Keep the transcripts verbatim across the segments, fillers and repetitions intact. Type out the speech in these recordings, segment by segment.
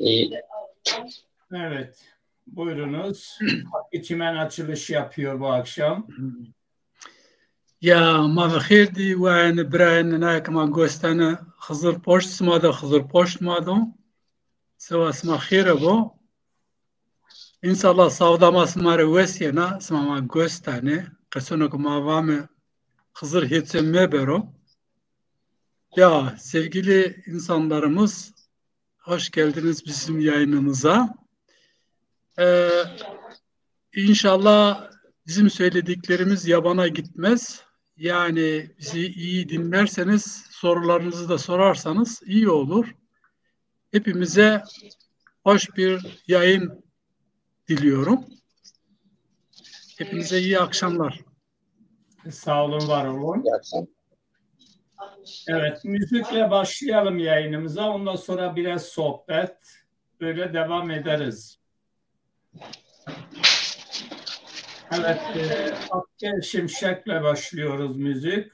İyi. Evet. Buyurunuz. Hakkı Çimen açılış yapıyor bu akşam. Ya ma ve xêr dî wayene birayene, naya ke ma gos dane, Xizir poşt sima de, Xizir poşt ma do. Sewa sima xêre bo. Înşallah sawda ma sima rê wes yena, sima ma gos dane. Qesonê ke ma vame Xizir hêtse mebero. Ya sevgili insanlarımız, hoş geldiniz bizim yayınımıza. Ee, inşallah bizim söylediklerimiz yabana gitmez. Yani bizi iyi dinlerseniz, sorularınızı da sorarsanız iyi olur. Hepimize hoş bir yayın diliyorum. Hepinize iyi akşamlar. Sağ olun, var olun. İyi akşamlar. Evet, müzikle başlayalım yayınımıza. Ondan sonra biraz sohbet, böyle devam ederiz. Evet, e, Hakkı Şimşek'le başlıyoruz müzik.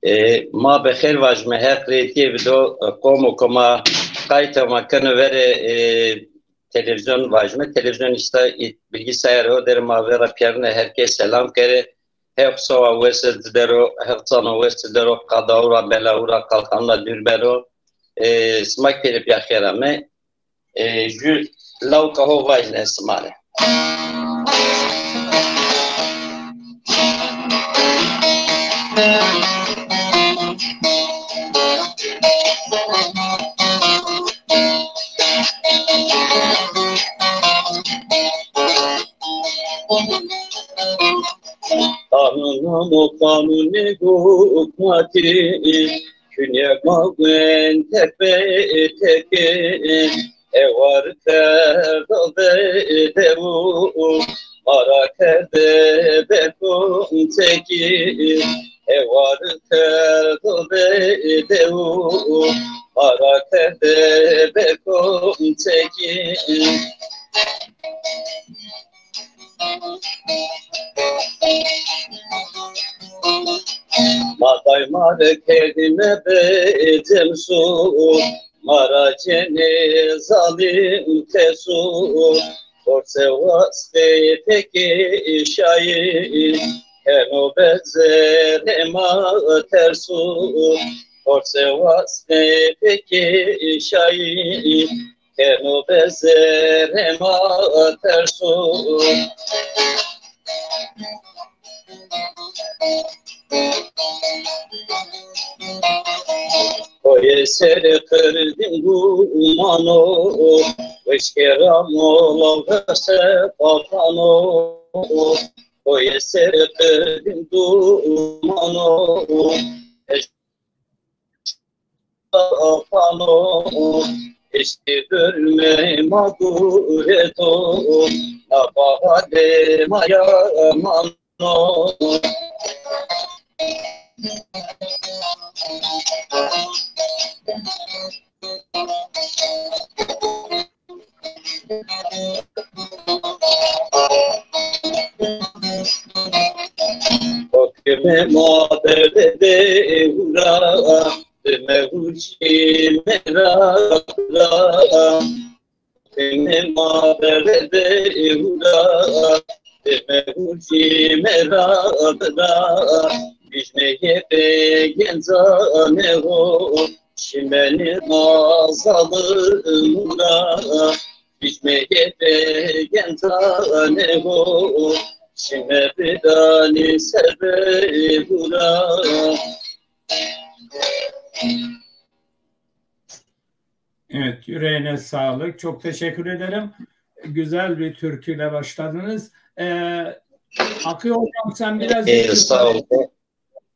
E, ma bi xêr vajime, Heq rêtîye bido, e, qomo ke ma qayta ma keno verê, e, televîzyon vajime. Televîzyon îşte, e, bilgisayar ho der ma vera pîyerine, her kes selam kerê. Heq sowa wes ci der o, Heq cano wes ci der o, qadawu ra, belawu ra, qalxanû ra dûr bero. E, sima kî pêrê pîya xêr ame. E, jû lawika ho vajîne sima rê. Qanûn amo qanûnê hukmatî, künye ma wende petekî, ewar kerdo be dewu, ma ra kerde be kontekî, ewar kerdo be dewu, ma ra kerde be kontekî. Ma daymare kerdîme be cemsû, ma ra cenê zalim kesû. Torse wasqê pekê şayî, keno be zerrê ma tersû. Torse wasqê pekê şayî, keno be zerrê ma tersû. Koyê ser qirdim gumano, weşkê ra mola vese patano. Koyê ser qirdim gumano, pano, eşkê durmê ma gureto, na baharê ma yamano. Hukmê ma berde de ura, dime hurcî mera ra. Hukmê ma berde de ura, dime hurcî mera ra. Bijmeyê be gencanê ho, şimenê ma zalim ra. Bijmeyê be gencanê ho, şime bidanî ser be hura. Evet, yüreğine sağlık. Çok teşekkür ederim. Güzel bir türküyle başladınız. Ee, Hakkı Hocam, sen biraz... Ee, sağ ol.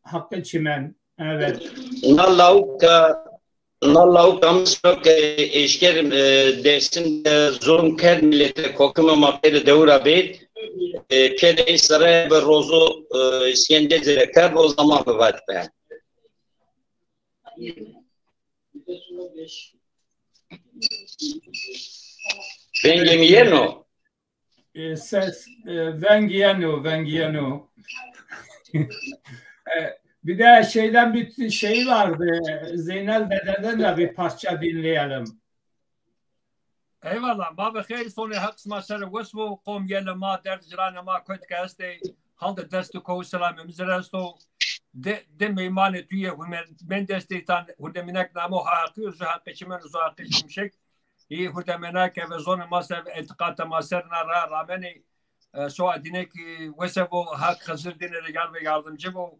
Hakkı Çimen. Evet. Na lawika, na lawika mi siro ke eşker, e, Dersim de zulm kerd milete, kokime ma pêre dewra bêt. E, pêre ey sere be rozu, e, îskence cire kerd, o zaman bi vat be. Vengê mi yeno? E, ses, e, veng yeno, veng yeno. E, Bir de şeyden bir şey vardı. Zeynel dededen de bir parça dinleyelim. Eyvallah. Ma bi xeyr sonê, Heq sima ser wes bo. Qom yele ma, derd ciranê ma kotî ke estê, hal de dest û kow selamê mi zî resto. De, de meymanê tu yê hunermend estê, tan hurdemînek namo ha heqî yo, zu heqê çimen, zu heqê şimşek. Î hurdemêna ke ve zonê ma ser, îtîqatê ma ser na ra ramenê, e, soa dîne kî wese bo, Haq Xizir dîne rê yar ve yardimcî bo.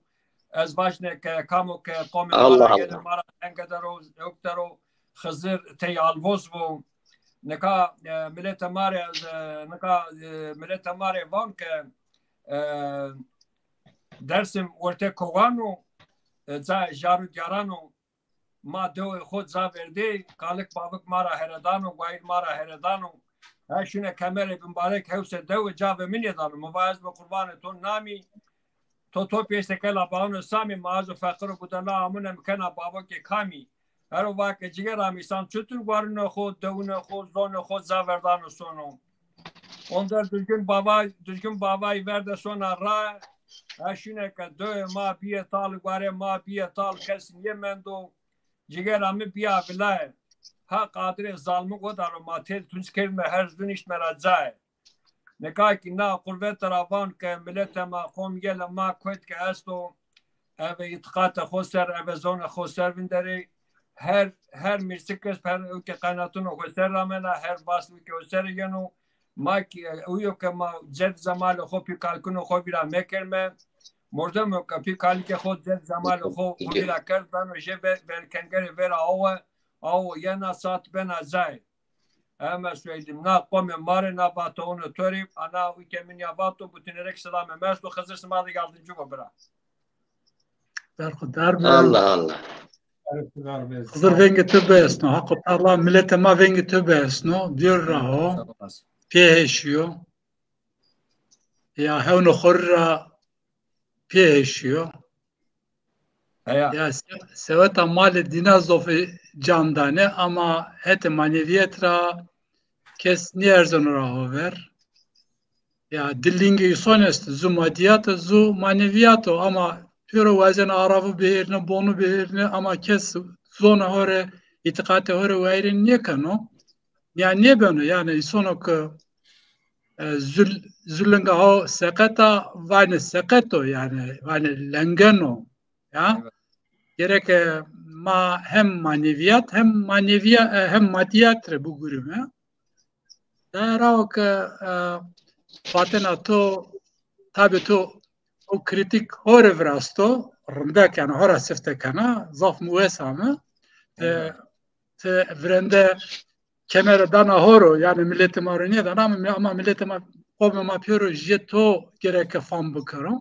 Ez vajne ke kamo ke qomê ma ra yeno, ma ra tenge der o, ewk der o, Xizir tey alvoz bo. Nika, e, miletê ma rê, e, nika, e, miletê ma rê van ke, e, Dersim wertê kowan o, e, ca jar û dîyaran o. Ma dewê xo ca verdê, kalik bavik ma ra heredano, wayîr ma ra heredano. Ha şune kemerê bimbarek hewse dewe ca ve mi nêdano. Mi va ez bi qurbanê to namî, to to pêşte ke la baono samî, ma ez û feqir û budela amune mi kena bavokê kamî. Hero va ke cigera mi, însan çutur warine xo, dewine xo, zonê xo ca verdano sono. Onder Dujgin Bavay, Dujgin Bavay verde sona ra, ha şune ke dewê ma bîye tal, guarê ma bîye tal, kes nêmendo, cigera mi bîya vilaye. Ha qadirê zalmi godaro ma têl tunc kerdme, her zun îşt me ra caye. Nika kî na qurvete ra van ke miletê ma, qom yele ma kotî ke esto, eve îtîqatê xo ser, eve zonê xo ser vinderê. Her, her mîrsik kes her ewke qenatino xo ser ramena, her vasl ewke xo ser yeno. Ma kî, e, uyo ke ma ced zemalê xo pî kalikino xo vîra mekerme. Mordemo ke pî kalikê xo ced zemalê xo xo vîra kerd, beno jê ve-, ver kengerê vera awe, awo yena saat bena cayê. Eme Sueylim, na qomê ma rê, na vatê onê to rê, ana ûke mi nîya vato, butîne rê kî selamê mi esto, Xizir sima de yardimcî bo bira. Berxudar be. Allah Allah. Xizir vengê to biesno. Haqo Teala miletê ma vengê to biesno. Dîyor ra ho. Pê heşîyo. Ya hewnê xo rê ra pê heşîyo. Heya. Ya se-, seweta malê dîna zofê can danê ama hetê manevîyet ra kes nêerzeno ra ho ver. Ya di lingê îson est, zu madîyat o, zu manevîyat o ama pêro wazeno aravu bihêrine, bonu bihêrine ama kes zonê ho rê, îtîqatê ho rê wayîrê nêkeno. Ya nêbeno, yanî îsono ke, e, zu l-, zu linga ho seqet a, vanê seqet o, yanî vanê lengen o. Ya. Evet. Gereke ma hem manevîyat hem manevîya-, e, hem madîyat rê bigurîme. Daye ra o ke, e, vatena to, tabî to o krîtîk ho rê virasto, rindek yanî ho ra sifte kena, zaf mi wes ame. Ti, evet, ti virende kemere dana ho ro, yanî miletê ma ro nêdana ama, ama miletê ma, qomê ma pêro jê to gereke fam bikero.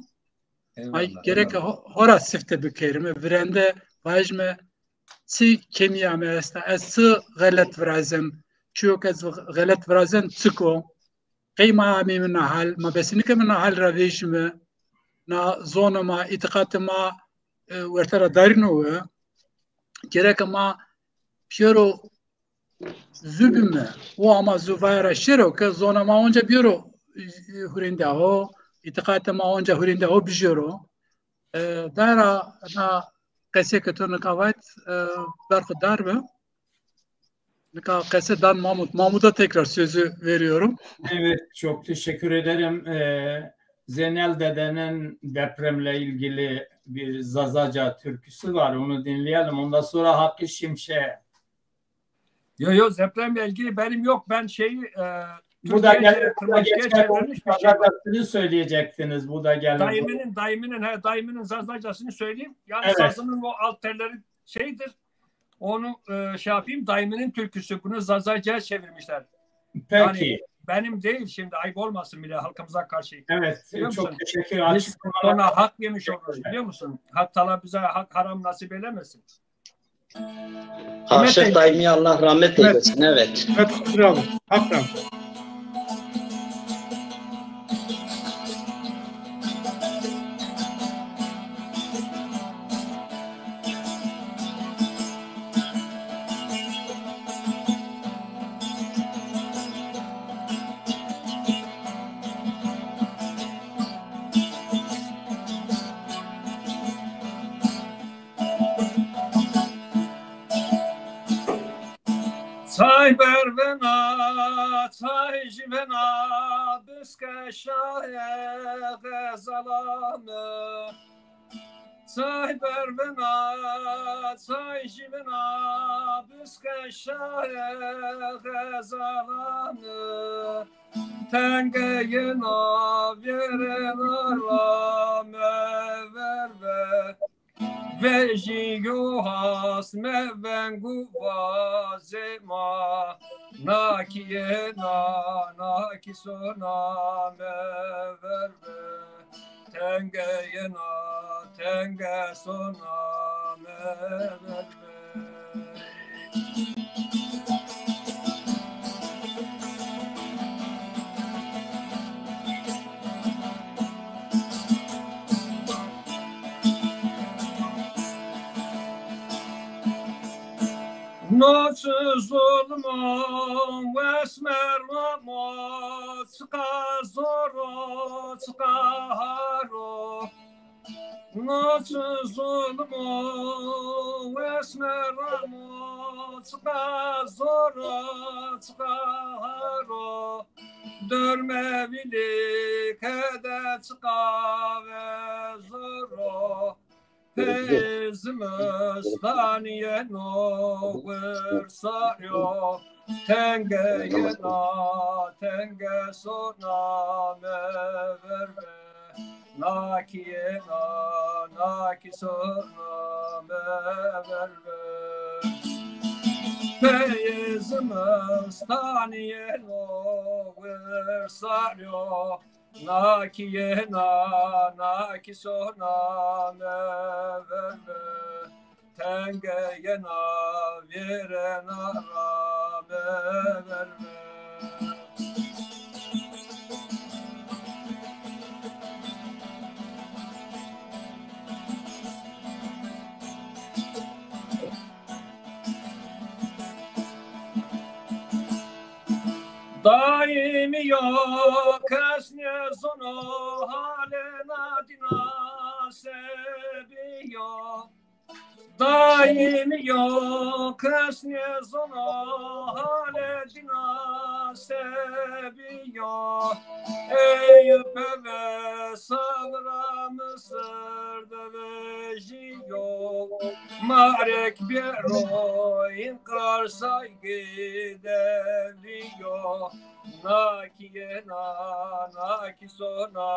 Ay, eyvallah, gereke eyvallah. Ho-, ho ra sifte bikerîme. Virende vajîme çi kemîya mi esta, ez çi xelet virazem, çiyo ke ez xelet virazem çik o. Qey ma ameyme na hal, ma besenî ke mi na hal ra vejîme, na zonê ma, îtîqatê ma, e, werte ra darîno we. Gereke ma pêro zu bîme. O ama zu vaye ra şêro ke zonê ma onca bêro, e, hurênda ho, îtîqatê ma onca hurênda ho bijêro. E, daye ra na qesê ke to nika vat, e, berxudar be. Nika qese dan Mahmut. Mahmut'a tekrar sözü veriyorum. Evet, çok teşekkür ederim. Ee, Zeynel dedenin depremle ilgili bir Zazaca türküsü var. Onu dinleyelim. Ondan sonra Hakkı Şimşek'e. Yo, yo, depremle ilgili benim yok. Ben şeyi, e, bu da Türkçe'ye gel-, çevir-, bu da Kırmançı'ya geçen olmuş bir şey var. Zazacasını söyleyecektiniz. Bu da gelin. Dayımının, dayımının, he, dayımının Zazacasını söyleyeyim. Yani, evet, sazının o alt telleri şeydir. Onu, e, şey yapayım, dayımının türküsü. Bunu Zazaca'ya çevirmişler. Peki. Yani benim değil şimdi, ayıp olmasın bile halkımıza karşı. Evet, biliyor musun? Çok teşekkür ederim. Biz sonra hak yemiş oluruz, biliyor musun? Hak Teala bize hak haram nasip eylemesin. Aşık Daimi, Allah rahmet eylesin. Evet. Hak rahmet. Çay bervena, çay jîvena, biske şahê xezala mi. Çay bervena, çay jîvena, biske şahê xezala mi. Tenge yena vêrena ra meverve. Vejîyo has meveng û vazê ma, na kî yena, na kî sona meverve. Tenge yena, tenge sona meverve. No çi zulm o, wes merwam o, çiqa zor o, çiqa har o. No çi zulm o, wes merwam o, çiqa zor o, çiqa har o. Dorme vîlî kede çiqa ve zor o. Pey zimistan yeno wirsaryo, tenge yena, tenge sona meverve. Na kî yena, na kî sona meverve. Pey zimistan yeno wirsaryo, na kî yena, na kî sona meverve. Tenge yena vêrena ra meverve. Daîmî yo kes nêzono halê na dîna se bîyo. Daîmî yo kes nêzono halê dîna se bîyo. Ey peve sabra Misir de vejîyo. Marek bêro înqar saygî de vîyo. Na kî yena, na kî sona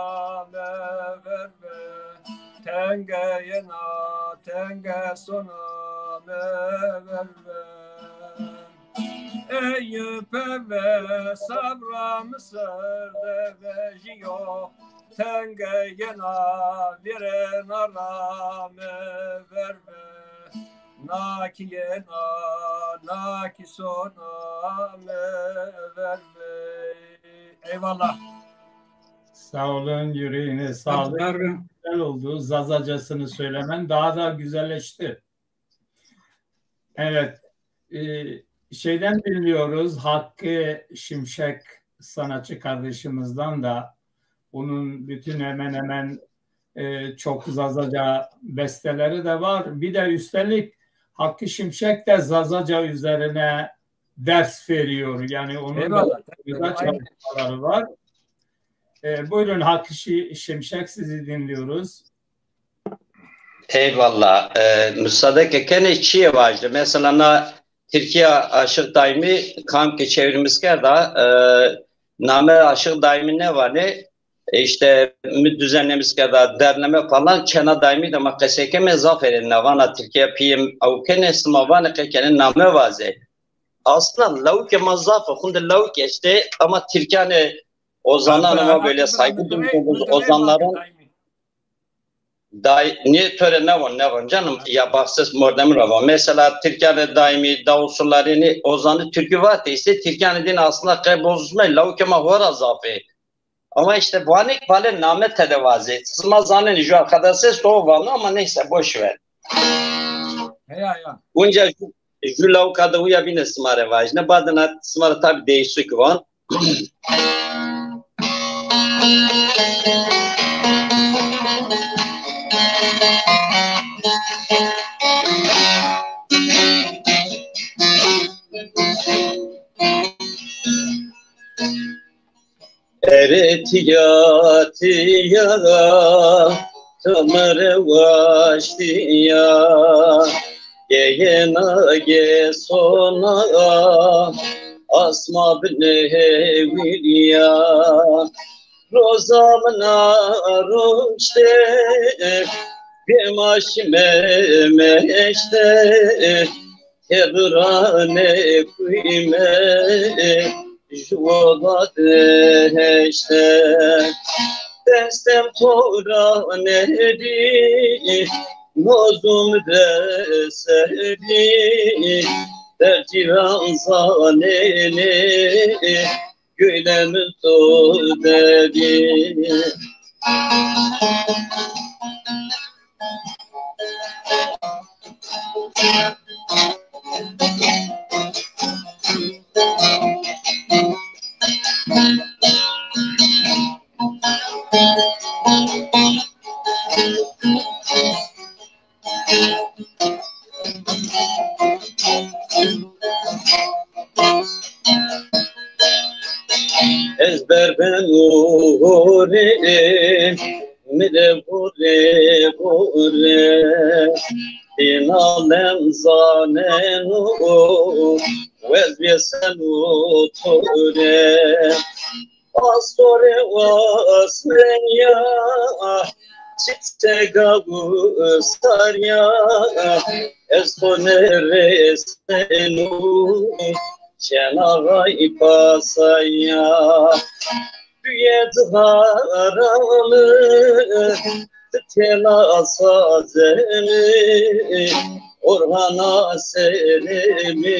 meverve. Tenge yena, tenge sona meverve. Ey peve sabra Misir de vejîyo. Tenge yena vêrena ra meverve. Na kî yena, na kî sona meverve. Eyvallah. Sağ olun, yüreğine sağlık. Güzel oldu. Zazacasını söylemen daha da güzelleşti. Evet. E, şeyden dinliyoruz. Hakkı Şimşek sanatçı kardeşimizden de onun bütün hemen hemen e, çok Zazaca besteleri de var. Bir de üstelik Hakkı Şimşek de Zazaca üzerine ders veriyor. Yani onun da çalışmaları var. E, buyurun Hakkı Şi- Şimşek, sizi dinliyoruz. Eyvallah. E, musaade ke kenê çîyê vajî. Mesela na Tirkîya Aşık Daimi kam ke çevirmis kerda, e, name Aşık Daimi nêvanê, e, işte mi düzenlemis kerda, derneme falan, çêna Daimi de ma qesey keme zaf erêne. Vana Tirkîya pîyê mi ew kenê, sima vanê qe kenê name vazê. Aslında lawikê ma zaf o, xunde lawik estê, ama Tirkîyanê ozananê ma böyle saygı duyduğumuz ozanların Day, niye töre ne var, ne var canım? Ya baksız mordemi ra var. Mesela Tirkîyanê Daimi, Davut Sularînî, ozanî Tirkî vatê, îşte Tirkîyanê dîn aslında qey bozuşmay, lawikê ma hora zaf ê. Ama işte vanik vale name tede vazê. Sima zanenî ju arkadaş esto o vano ama neyse boş ver. Heya ya. Unca ju, ju lawika de uya bîne sima rê vajîne. Badina sima rê tabi değişik van. Tiya tiya, tu mi rê waştîya. Geyena ge sona, asma binê hewîlîya. Roza min a roşte, bêma şime meşte. Tebiranê kuyme, ju oda de heşte. Destem to ra nedî, nozum de sedî. Der cîran zanenê, gülem to dedî. Ez berbeno horê, mi de horê horê. Bîna lem zaneno, wez bêseno to rê. Astorê asmenya, çiçega gusarya, ez to nêreseno, çenaxay pasaya. Tuye cixara mi, ti têla sazê mi, orxana serê mi,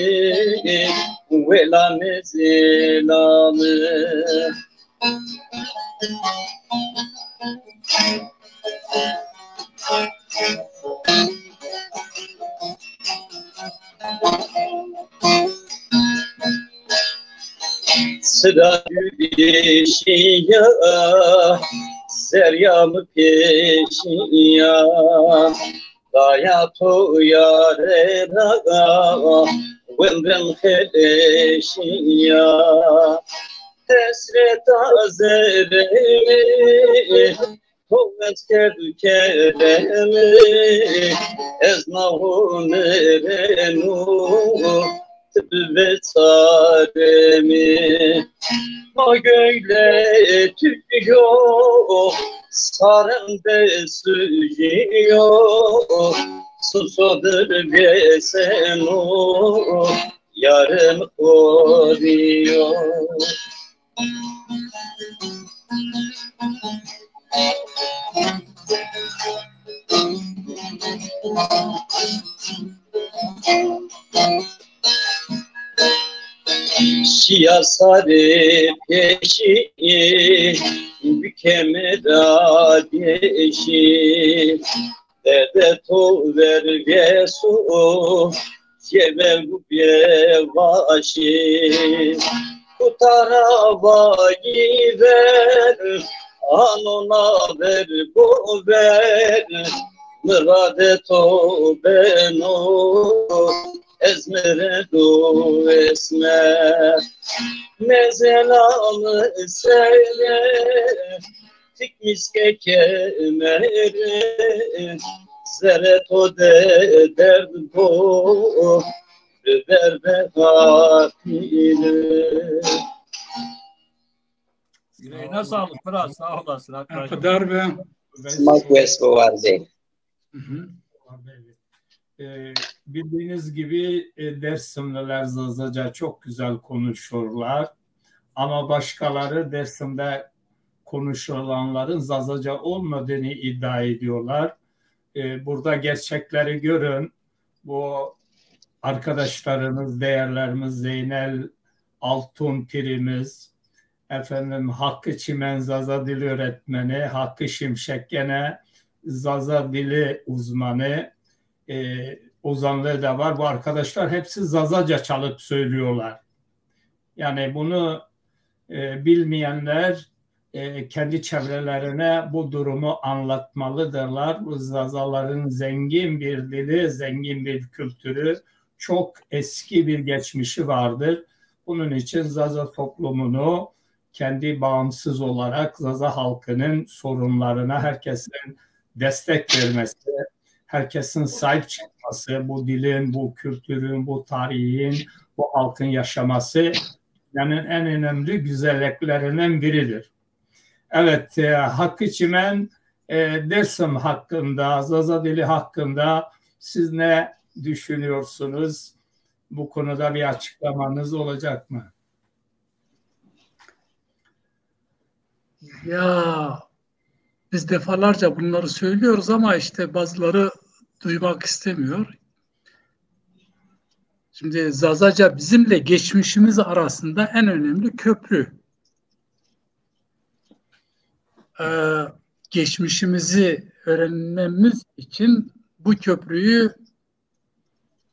wêla mi, zêla mi. Sira gülişiya, zerya mi pêşiya. Daya to yare ra, wendem xeleşiya. Hesreta zerrê mi, to ez kerd keremî, ez na hunereno, ti bibe çaremî. Ma göyle tüyo, sarem de süzüyo, susodur beseno, yarem koruyor. Şiya sarê peşî, bi kemera deşî. Derde to ver veso, cevegu bevaşî. Kutara vayî ver, anona ver gover, mirade to beno, ez mirado esmer. Mezelam sere, tik miske kemere, zerre to de derd bo, biber be hatire. Yüreğine sağlık, kral. Sağ olasın. Hakikaten. Kadar ve Smak wes bo wazê. Hı hı. Ee, bildiğiniz gibi, e, Dersimliler Zazaca çok güzel konuşurlar. Ama başkaları Dersim'de konuşulanların Zazaca olmadığını iddia ediyorlar. E, burada gerçekleri görün. Bu arkadaşlarımız, değerlerimiz Zeynel Altun pirimiz, efendim, Hakkı Çimen Zaza dili öğretmeni, Hakkı Şimşek gene Zaza dili uzmanı, e, ozanlığı da var. Bu arkadaşlar hepsi Zazaca çalıp söylüyorlar. Yani bunu, e, bilmeyenler, e, kendi çevrelerine bu durumu anlatmalıdırlar. Bu Zazaların zengin bir dili, zengin bir kültürü, çok eski bir geçmişi vardır. Bunun için Zaza toplumunu kendi bağımsız olarak Zaza halkının sorunlarına herkesin destek vermesi, herkesin sahip çıkması, bu dilin, bu kültürün, bu tarihin, bu halkın yaşaması yani en önemli güzelliklerinden biridir. Evet, e, Hakkı Çimen, e, Dersim hakkında, Zaza dili hakkında siz ne düşünüyorsunuz? Bu konuda bir açıklamanız olacak mı? Ya biz defalarca bunları söylüyoruz ama işte bazıları duymak istemiyor. Şimdi Zazaca bizimle geçmişimiz arasında en önemli köprü. Ee, geçmişimizi öğrenmemiz için bu köprüyü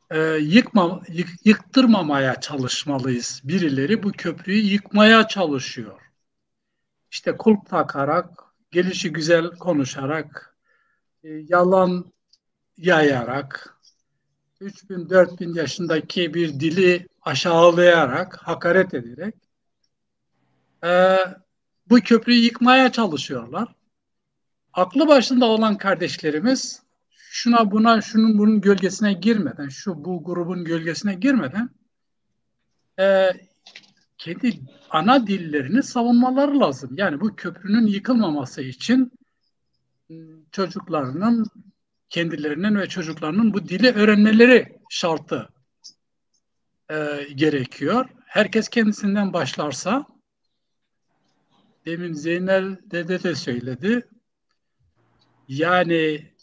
e, yıkma, yık- yıktırmamaya çalışmalıyız. Birileri bu köprüyü yıkmaya çalışıyor. İşte kulp takarak, gelişi güzel konuşarak, e, yalan yayarak, üç bin, dört bin yaşındaki bir dili aşağılayarak, hakaret ederek e, bu köprüyü yıkmaya çalışıyorlar. Aklı başında olan kardeşlerimiz şuna buna, şunun bunun gölgesine girmeden, şu bu grubun gölgesine girmeden e, kendi ana dillerini savunmaları lazım. Yani bu köprünün yıkılmaması için çocuklarının, kendilerinin ve çocuklarının bu dili öğrenmeleri şartı e, gerekiyor. Herkes kendisinden başlarsa, demin Zeynel dede de söyledi. Yani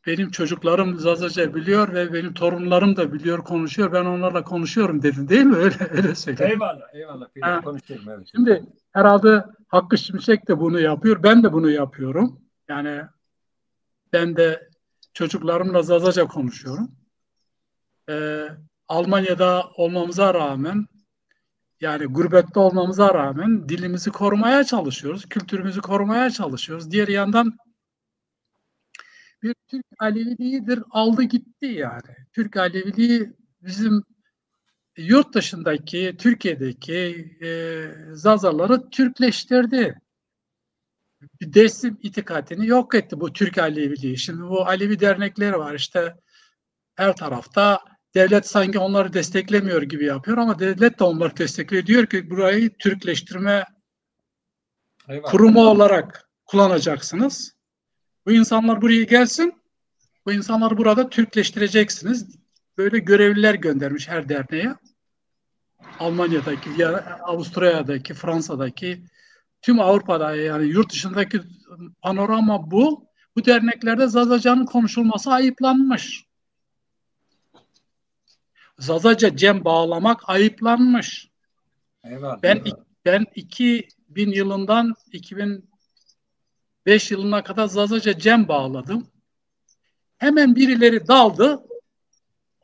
benim çocuklarım Zazaca biliyor ve benim torunlarım da biliyor, konuşuyor. Ben onlarla konuşuyorum dedin değil mi? Öyle öyle söyledi. Eyvallah, eyvallah. Peki, Ha. Konuşuyorum, evet. Şimdi herhalde Hakkı Şimşek de bunu yapıyor. Ben de bunu yapıyorum. Yani ben de çocuklarımla Zazaca konuşuyorum. Ee, Almanya'da olmamıza rağmen, yani gurbette olmamıza rağmen dilimizi korumaya çalışıyoruz, kültürümüzü korumaya çalışıyoruz. Diğer yandan bir Türk Aleviliğidir, aldı gitti yani. Türk Aleviliği bizim yurt dışındaki, Türkiye'deki e, Zazaları Türkleştirdi. Bir Dersim itikadını yok etti bu Türk Aleviliği. Şimdi bu Alevi dernekleri var işte her tarafta. Devlet sanki onları desteklemiyor gibi yapıyor ama devlet de onları destekliyor. Diyor ki burayı Türkleştirme Eyvallah. kurumu olarak kullanacaksınız. Bu insanlar buraya gelsin, bu insanları burada Türkleştireceksiniz. Böyle görevliler göndermiş her derneğe. Almanya'daki, ya Avusturya'daki, Fransa'daki, tüm Avrupa'da yani yurt dışındaki panorama bu. Bu derneklerde Zazacanın konuşulması ayıplanmış. Zazaca cem bağlamak ayıplanmış. Eyvallah. Ben ben iki bin yılından iki bin beş yılına kadar Zazaca cem bağladım. Hemen birileri daldı,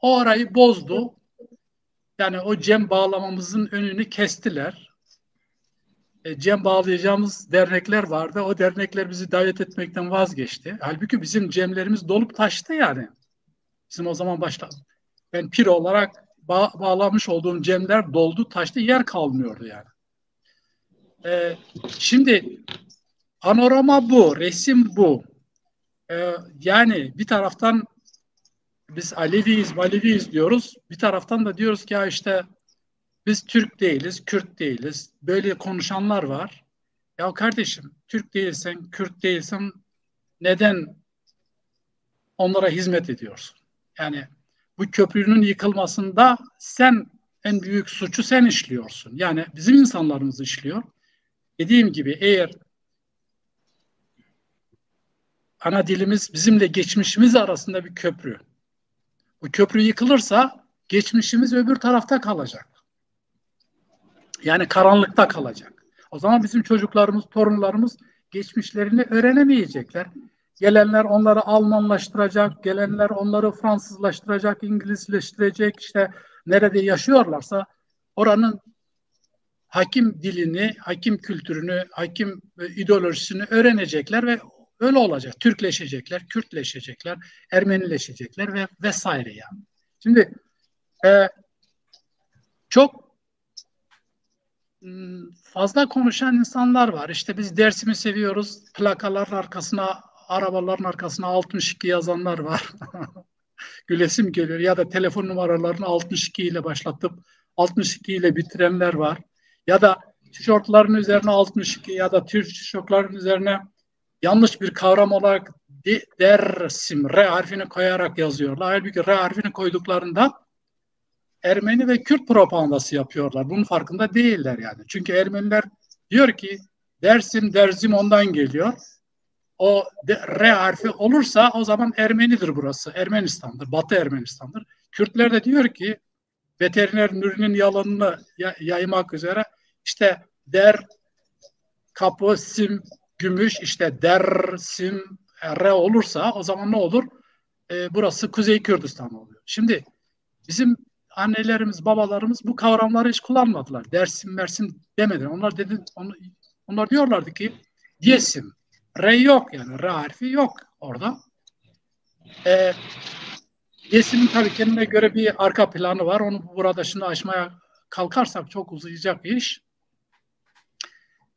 o arayı bozdu. Yani o cem bağlamamızın önünü kestiler. E, cem bağlayacağımız dernekler vardı. O dernekler bizi davet etmekten vazgeçti. Halbuki bizim cemlerimiz dolup taştı yani. Bizim o zaman başta ben pir olarak ba- bağlamış olduğum cemler doldu, taştı, yer kalmıyordu yani. E, şimdi panorama bu, resim bu. E, yani bir taraftan biz Aleviyiz, Maleviyiz diyoruz. Bir taraftan da diyoruz ki ya işte biz Türk değiliz, Kürt değiliz. Böyle konuşanlar var. Ya kardeşim, Türk değilsen, Kürt değilsen neden onlara hizmet ediyorsun? Yani bu köprünün yıkılmasında sen en büyük suçu sen işliyorsun. Yani bizim insanlarımız işliyor. Dediğim gibi eğer ana dilimiz bizimle geçmişimiz arasında bir köprü. Bu köprü yıkılırsa geçmişimiz öbür tarafta kalacak. Yani karanlıkta kalacak. O zaman bizim çocuklarımız, torunlarımız geçmişlerini öğrenemeyecekler. Gelenler onları Almanlaştıracak, gelenler onları Fransızlaştıracak, İngilizleştirecek. İşte nerede yaşıyorlarsa oranın hakim dilini, hakim kültürünü, hakim e, ideolojisini öğrenecekler ve öyle olacak. Türkleşecekler, Kürtleşecekler, Ermenileşecekler ve vesaire yani. Şimdi e, çok Hmm, fazla konuşan insanlar var. İşte biz Dersim'i seviyoruz. Plakaların arkasına, arabaların arkasına altmış iki yazanlar var. Gülesim geliyor. Ya da telefon numaralarını altmış iki ile başlatıp altmış iki ile bitirenler var. Ya da tişörtlerin üzerine altmış iki ya da tişörtlerin üzerine yanlış bir kavram olarak de- Dersim R harfini koyarak yazıyorlar. Halbuki R harfini koyduklarında Ermeni ve Kürt propagandası yapıyorlar. Bunun farkında değiller yani. Çünkü Ermeniler diyor ki Dersim, Derzim ondan geliyor. O de, R harfi olursa o zaman Ermenidir burası. Ermenistan'dır, Batı Ermenistan'dır. Kürtler de diyor ki veteriner Nuri'nin yalanını ya- yaymak üzere işte der, kapı, sim, gümüş, işte Dersim, e, R olursa o zaman ne olur? E, burası Kuzey Kürdistan oluyor. Şimdi bizim annelerimiz, babalarımız bu kavramları hiç kullanmadılar. Dersim, Mersim demediler. Onlar dedi, onu- onlar diyorlardı ki Yesim. R yok yani, R harfi yok orada. E, Yesim'in tabii kendine göre bir arka planı var. Onu burada şimdi açmaya kalkarsak çok uzayacak iş.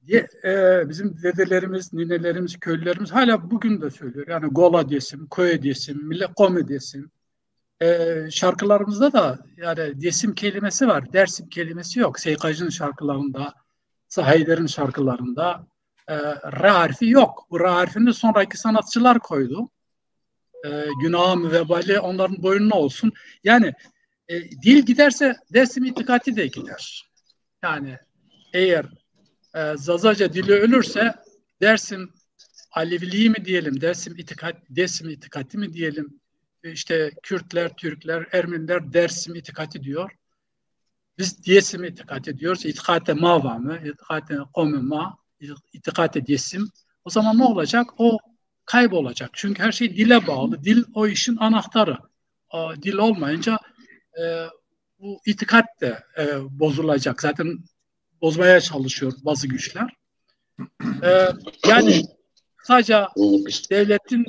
Ye- e, bizim dedelerimiz, ninelerimiz, köylülerimiz hala bugün de söylüyor. Yani Gola Desim, Koye Desim, Mile Kome Desim. E, şarkılarımızda da yani Desim kelimesi var. Dersim kelimesi yok. Seykacı'nın şarkılarında, Hayder'in şarkılarında e, R harfi yok. Bu R harfini sonraki sanatçılar koydu. E, günahın vebali onların boynuna olsun. Yani e, dil giderse Dersim itikati de gider. Yani eğer e, Zazaca dili ölürse Dersim Aleviliği mi diyelim, Dersim itikat, Dersim itikati mi diyelim, işte Kürtler, Türkler, Ermeniler Dersim itikati diyor. Biz Dersim itikati diyoruz. İtikate ma va mı, itikate qomê ma, itikate Dersim. O zaman ne olacak? O kaybolacak. Çünkü her şey dile bağlı. Dil o işin anahtarı. O, dil olmayınca e, bu itikat da e, bozulacak. Zaten bozmaya çalışıyor bazı güçler. E, yani kısaca devletin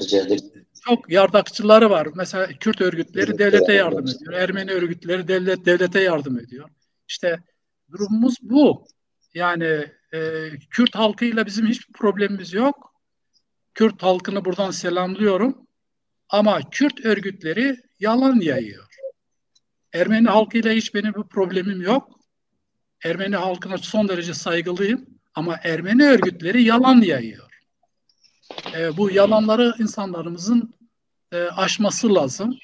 çok yardakçıları var. Mesela Kürt örgütleri devlete yardım ediyor. Ermeni örgütleri devlet devlete yardım ediyor. İşte durumumuz bu. Yani e, Kürt halkıyla bizim hiçbir problemimiz yok. Kürt halkını buradan selamlıyorum. Ama Kürt örgütleri yalan yayıyor. Ermeni halkıyla hiç benim bir problemim yok. Ermeni halkına son derece saygılıyım. Ama Ermeni örgütleri yalan yayıyor. E, bu yalanları insanlarımızın e, aşması lazım.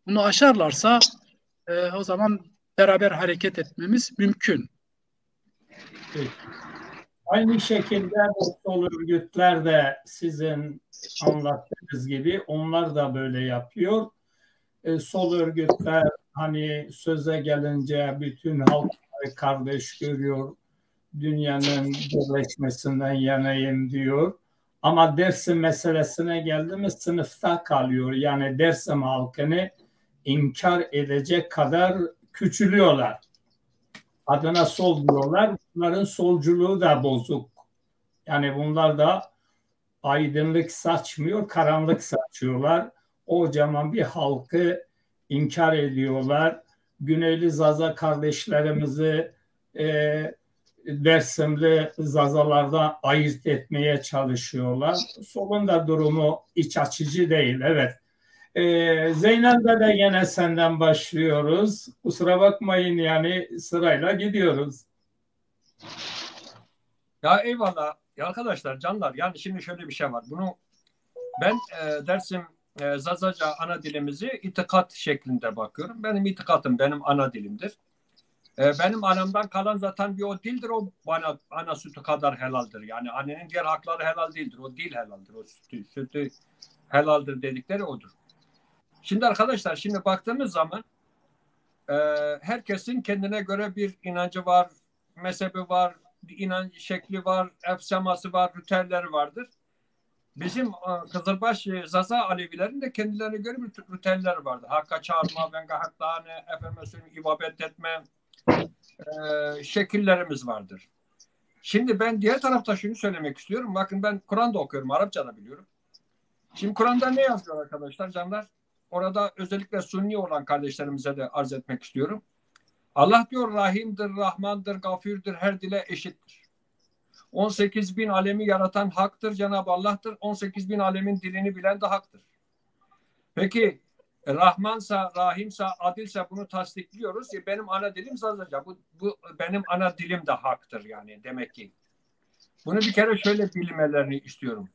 Bunu aşarlarsa e, o zaman beraber hareket etmemiz mümkün. Peki. Aynı şekilde bu sol örgütler de sizin anlattığınız gibi onlar da böyle yapıyor. E, sol örgütler hani söze gelince bütün halkları kardeş görüyor, dünyanın birleşmesinden yanayım diyor. Ama Dersim meselesine geldi mi sınıfta kalıyor. Yani Dersim halkını inkar edecek kadar küçülüyorlar. Adına sol diyorlar. Bunların solculuğu da bozuk. Yani bunlar da aydınlık saçmıyor, karanlık saçıyorlar. Kocaman bir halkı inkar ediyorlar. Güneyli Zaza kardeşlerimizi e, Dersimli Zazalardan ayırt etmeye çalışıyorlar. Solun da durumu iç açıcı değil, evet. E, Zeynel'de de yine senden başlıyoruz. Kusura bakmayın yani sırayla gidiyoruz. Ya eyvallah. Ya arkadaşlar, canlar, yani şimdi şöyle bir şey var. Bunu ben e, Dersim e, Zazaca ana dilimizi itikat şeklinde bakıyorum. Benim itikatım benim ana dilimdir. E, benim anamdan kalan zaten bir o dildir, o bana ana sütü kadar helaldir. Yani annenin diğer hakları helal değildir. O dil helaldir. O sütü, sütü helaldir dedikleri odur. Şimdi arkadaşlar, şimdi baktığımız zaman e, herkesin kendine göre bir inancı var, mezhebi var, bir inanç şekli var, efseması var, ritüelleri vardır. Bizim e, Kızılbaş e, Zaza Alevilerin de kendilerine göre bir ritüelleri vardır. Hakka çağırma, venga haklarını, efendime söyleyeyim, ibabet etme e, şekillerimiz vardır. Şimdi ben diğer tarafta şunu söylemek istiyorum. Bakın, ben Kur'an da okuyorum, Arapça da biliyorum. Şimdi Kur'an'da ne yazıyor arkadaşlar, canlar? Orada özellikle Sünni olan kardeşlerimize de arz etmek istiyorum. Allah diyor Rahim'dir, Rahman'dır, Gafur'dur, her dile eşittir. On sekiz bin alemi yaratan Hak'tır, Cenab-ı Allah'tır. On sekiz bin alemin dilini bilen de Hak'tır. Peki Rahmansa, Rahimsa, Adilse bunu tasdikliyoruz. E, benim ana dilim Zazaca. Bu, bu benim ana dilim de Hak'tır yani demek ki. Bunu bir kere şöyle bilmelerini istiyorum.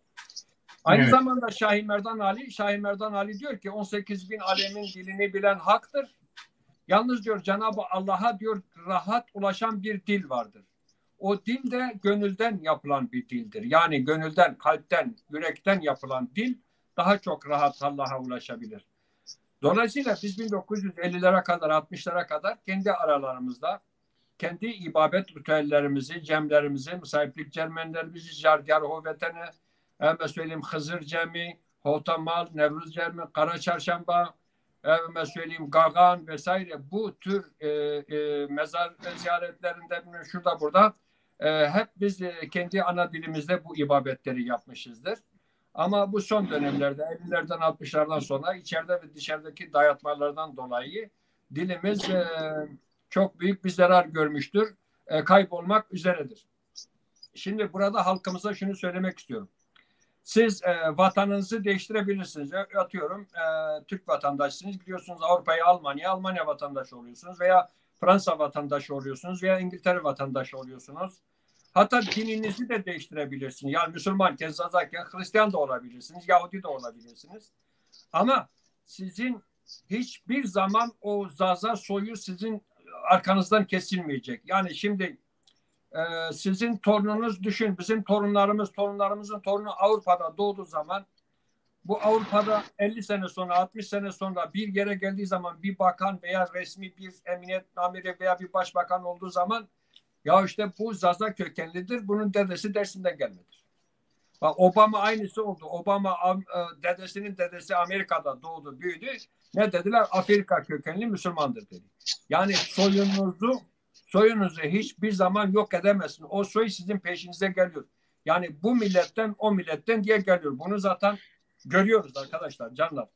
Aynı Evet. zamanda Şahi Merdan Ali, Şahi Merdan Ali diyor ki on sekiz bin alemin dilini bilen Hak'tır. Yalnız diyor Cenab-ı Allah'a diyor rahat ulaşan bir dil vardır. O dil de gönülden yapılan bir dildir. Yani gönülden, kalpten, yürekten yapılan dil daha çok rahat Allah'a ulaşabilir. Dolayısıyla biz bin dokuz yüz ellilere kadar, altmışlara kadar kendi aralarımızda kendi ibadet ritüellerimizi, cemlerimizi, misafirlik cemlerimizi, Cargâr-ı Vateni, efendime söyleyeyim Hızır Cemi, Howtamal, Nevruz Cemi, Kara Çarşamba, efendime söyleyeyim Gagan vesaire bu tür e, e, mezar ziyaretlerinde şurada burada e, hep biz e, kendi ana dilimizde bu ibadetleri yapmışızdır. Ama bu son dönemlerde ellilerden altmışlardan sonra içeride ve dışarıdaki dayatmalardan dolayı dilimiz e, çok büyük bir zarar görmüştür. E, kaybolmak üzeredir. Şimdi burada halkımıza şunu söylemek istiyorum. Siz e, vatanınızı değiştirebilirsiniz. Atıyorum e, Türk vatandaşısınız, gidiyorsunuz Avrupa'ya, Almanya, Almanya vatandaşı oluyorsunuz veya Fransa vatandaşı oluyorsunuz veya İngiltere vatandaşı oluyorsunuz. Hatta dininizi de değiştirebilirsiniz. Yani Müslümanken, Zazaken Hristiyan da olabilirsiniz, Yahudi de olabilirsiniz. Ama sizin hiçbir zaman o Zaza soyu sizin arkanızdan kesilmeyecek. Yani şimdi e, sizin torununuz düşün, bizim torunlarımız, torunlarımızın torunu Avrupa'da doğduğu zaman bu Avrupa'da elli sene sonra, altmış sene sonra bir yere geldiği zaman bir bakan veya resmi bir emniyet amiri veya bir başbakan olduğu zaman ya işte bu Zaza kökenlidir, bunun dedesi Dersim'den gelmedir. Bak Obama aynısı oldu. Obama e, dedesinin dedesi Amerika'da doğdu, büyüdü. Ne dediler? Afrika kökenli Müslümandır dedi. Yani soyunuzu soyunuzu hiçbir zaman yok edemezsin. O soy sizin peşinize geliyor. Yani bu milletten o milletten diye geliyor. Bunu zaten görüyoruz arkadaşlar, canlar.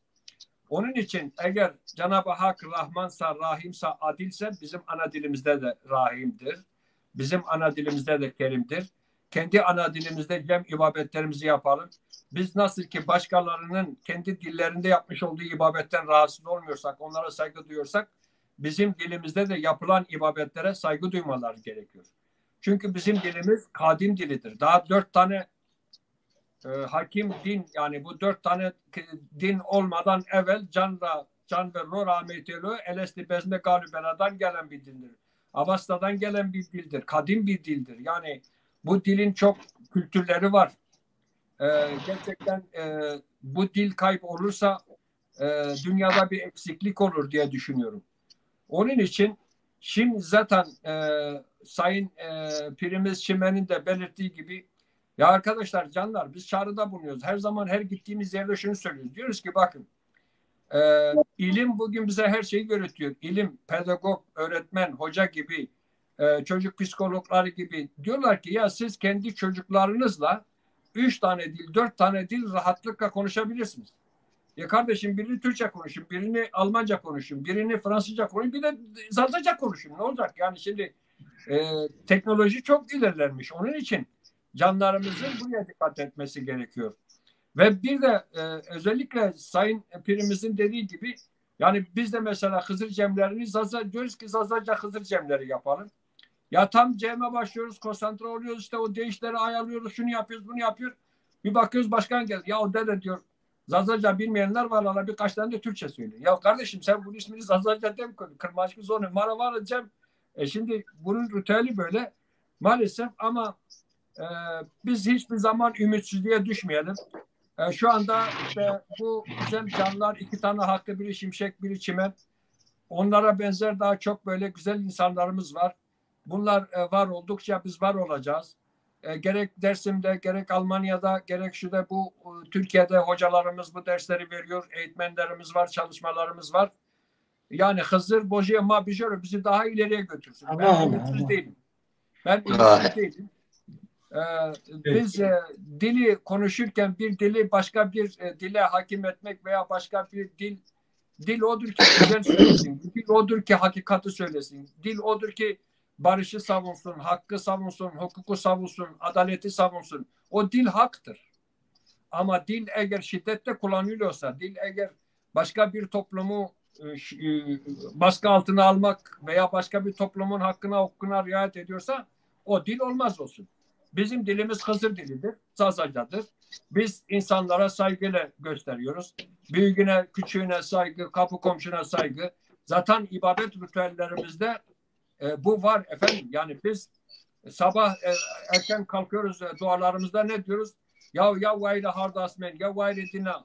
Onun için eğer Cenab-ı Hak Rahmansa, Rahimsa, Adilse bizim ana dilimizde de Rahim'dir. Bizim ana dilimizde de Kerim'dir. Kendi ana dilimizde cem ibadetlerimizi yapalım. Biz nasıl ki başkalarının kendi dillerinde yapmış olduğu ibadetten rahatsız olmuyorsak, onlara saygı duyuyorsak bizim dilimizde de yapılan ibadetlere saygı duymaları gerekiyor. Çünkü bizim dilimiz kadim dilidir. Daha dört tane e, hakim din yani bu dört tane din olmadan evvel can da can ve ro rahmetelo elesti bezme galü beladan gelen bir dildir. Avasta'dan gelen bir dildir. Kadim bir dildir. Yani bu dilin çok kültürleri var. E, gerçekten e, bu dil kayıp olursa e, dünyada bir eksiklik olur diye düşünüyorum. Onun için şimdi zaten e, Sayın e, Pirimiz Çimen'in de belirttiği gibi ya arkadaşlar, canlar, biz çağrıda bulunuyoruz. Her zaman her gittiğimiz yerde şunu söylüyoruz. Diyoruz ki bakın e, ilim bugün bize her şeyi öğretiyor. İlim, pedagog, öğretmen, hoca gibi, e, çocuk psikologları gibi diyorlar ki ya siz kendi çocuklarınızla üç tane dil, dört tane dil rahatlıkla konuşabilirsiniz. Ya kardeşim birini Türkçe konuşun, birini Almanca konuşun, birini Fransızca konuşun, bir de Zazaca konuşun. Ne olacak? Yani şimdi e, teknoloji çok ilerlenmiş. Onun için canlarımızın buraya dikkat etmesi gerekiyor. Ve bir de e, özellikle Sayın Pirimizin dediği gibi yani biz de mesela Hızır Cemlerini Zaza, diyoruz ki Zazaca Hızır Cemleri yapalım. Ya tam Cem'e başlıyoruz, konsantre oluyoruz, işte o deyişleri ayarlıyoruz, şunu yapıyoruz, bunu yapıyor. Bir bakıyoruz başkan geldi. Ya o dede diyor, Zazaca bilmeyenler var, hala birkaç tane de Türkçe söylüyor. Ya kardeşim sen bunun ismini Zazaca dem koy. Kırmaçlı zonu, mara var Cem. E şimdi bunun ritüeli böyle. Maalesef ama e, biz hiçbir zaman ümitsizliğe düşmeyelim. E, şu anda işte bu güzel canlar, iki tane Hakkı, biri Şimşek, biri Çimen. Onlara benzer daha çok böyle güzel insanlarımız var. Bunlar e, var oldukça biz var olacağız. E, gerek Dersim'de, gerek Almanya'da, gerek şu da bu e, Türkiye'de hocalarımız bu dersleri veriyor, eğitmenlerimiz var, çalışmalarımız var. Yani Hızır Bojiye ma bijoro bizi daha ileriye götürsün. Ben ümitsiz değilim. Ben ümitsiz değilim. Ee, biz e, dili konuşurken bir dili başka bir e, dile hakim etmek veya başka bir dil Dil odur ki güzel söylesin. Dil odur ki hakikati söylesin. Dil odur ki barışı savunsun, hakkı savunsun, hukuku savunsun, adaleti savunsun. O dil haktır. Ama dil eğer şiddetle kullanılıyorsa, dil eğer başka bir toplumu e, ş- e, baskı altına almak veya başka bir toplumun hakkına, hukukuna riayet ediyorsa o dil olmaz olsun. Bizim dilimiz Hızır dilidir, Zazacadır. Biz insanlara saygıyla gösteriyoruz. Büyüğüne, küçüğüne saygı, kapı komşuna saygı. Zaten ibadet ritüellerimizde e, bu var efendim. Yani biz sabah e, erken kalkıyoruz, e, dualarımızda ne diyoruz? Ya, ya wayre hard asmen, ya wayre dina,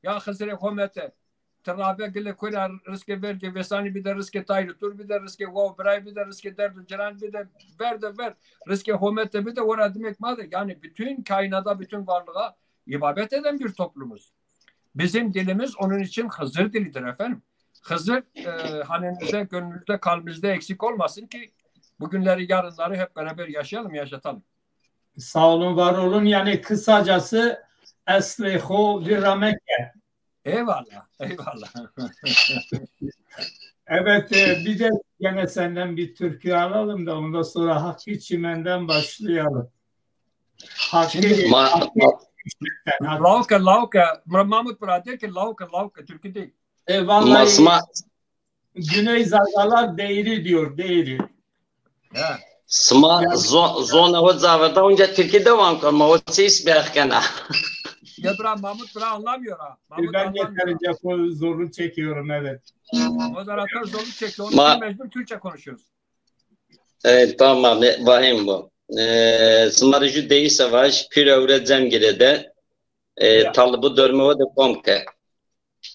ya Xizirê homete, ti rabe gile kura riske verge vesani bide, riske tayri tur bide, riske waw biray bide, riske derdu ciran bide, ver de ver, riske homete bide, ora demek ma de. Yani bütün kainata, bütün varlığa ibadet eden bir toplumuz. Bizim dilimiz onun için Hızır dilidir efendim. Hızır e, haninizde, gönlünüzde, kalbinizde eksik olmasın ki bugünleri, yarınları hep beraber yaşayalım, yaşatalım. Sağ olun, var olun. Yani kısacası eslê xo vîr ra meke. Eyvallah, eyvallah. Evet, e, bir de gene senden bir türkü alalım da ondan sonra Hakkı Çimen'den başlayalım. Hakkı, Şimdi- Ma, Hakkı ma, Çimen'den, Hakkı- Lauka, lauka. Mra- Mahmut Bra diyor ki lauka, lauka, türkü değil. E, ma vallahi sima, Güney Zazalar değri diyor, değri. Ha. sima zo- zona ho zaveda onca Tirkî devam kar. Ma o çi îs bexkena. Ya bra, Mahmut Bra anlamıyor ha. Mahmut Ben anlamıyor. yeterince zorluk çekiyorum, evet. Moderatör zorluk çekiyor. Onun Ma- için mecbur Türkçe konuşuyoruz. E, tamam, e, vahim bu. E, sima rê jû deyîse vaj, pîr ewre cem girede. E, Ya. Talibû dorme ho de kom ke.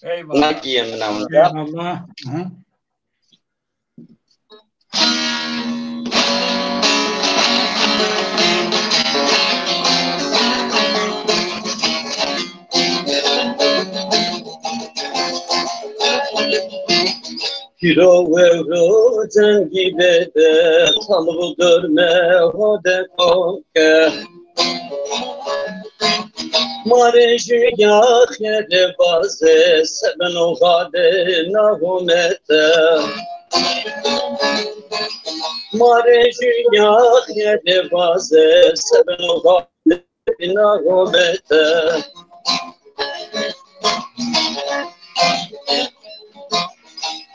Eyvallah. Nakîye min amda. Eyvallah. Hı. Pîro wewro cengî bede, Talibû dorme ho de kom ke. Ma rê jû yaxye de vaze, sebeno xade na homete. Ma rê jû yaxye de vaze, sebeno xade na homete.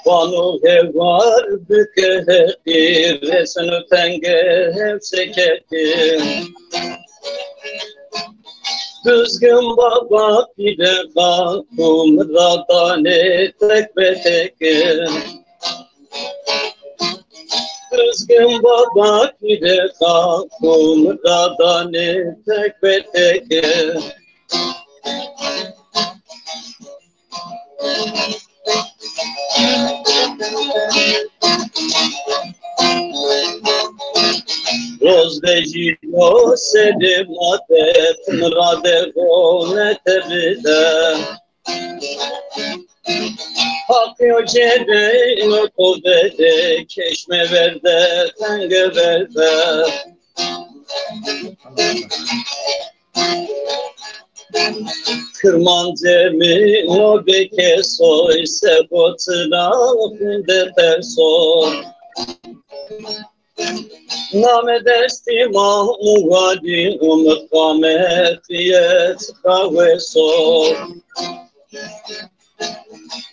Vano hewar bike heqî, reseno tenge hewse kekî. Duzgin baba pîre xakum ra danê tek be teke. Duzgin baba pîre xakum ra danê tek be teke. Roz vejîyo serê ma de, tim ra de gonete bide. Haqî yo cêrêno to vede, keşme verde, tenge verde. Kirmancê mi no bê kesoy, se xo çira xunde tersoy. Name destî ma muwadî, umut xame xiye çixa weso.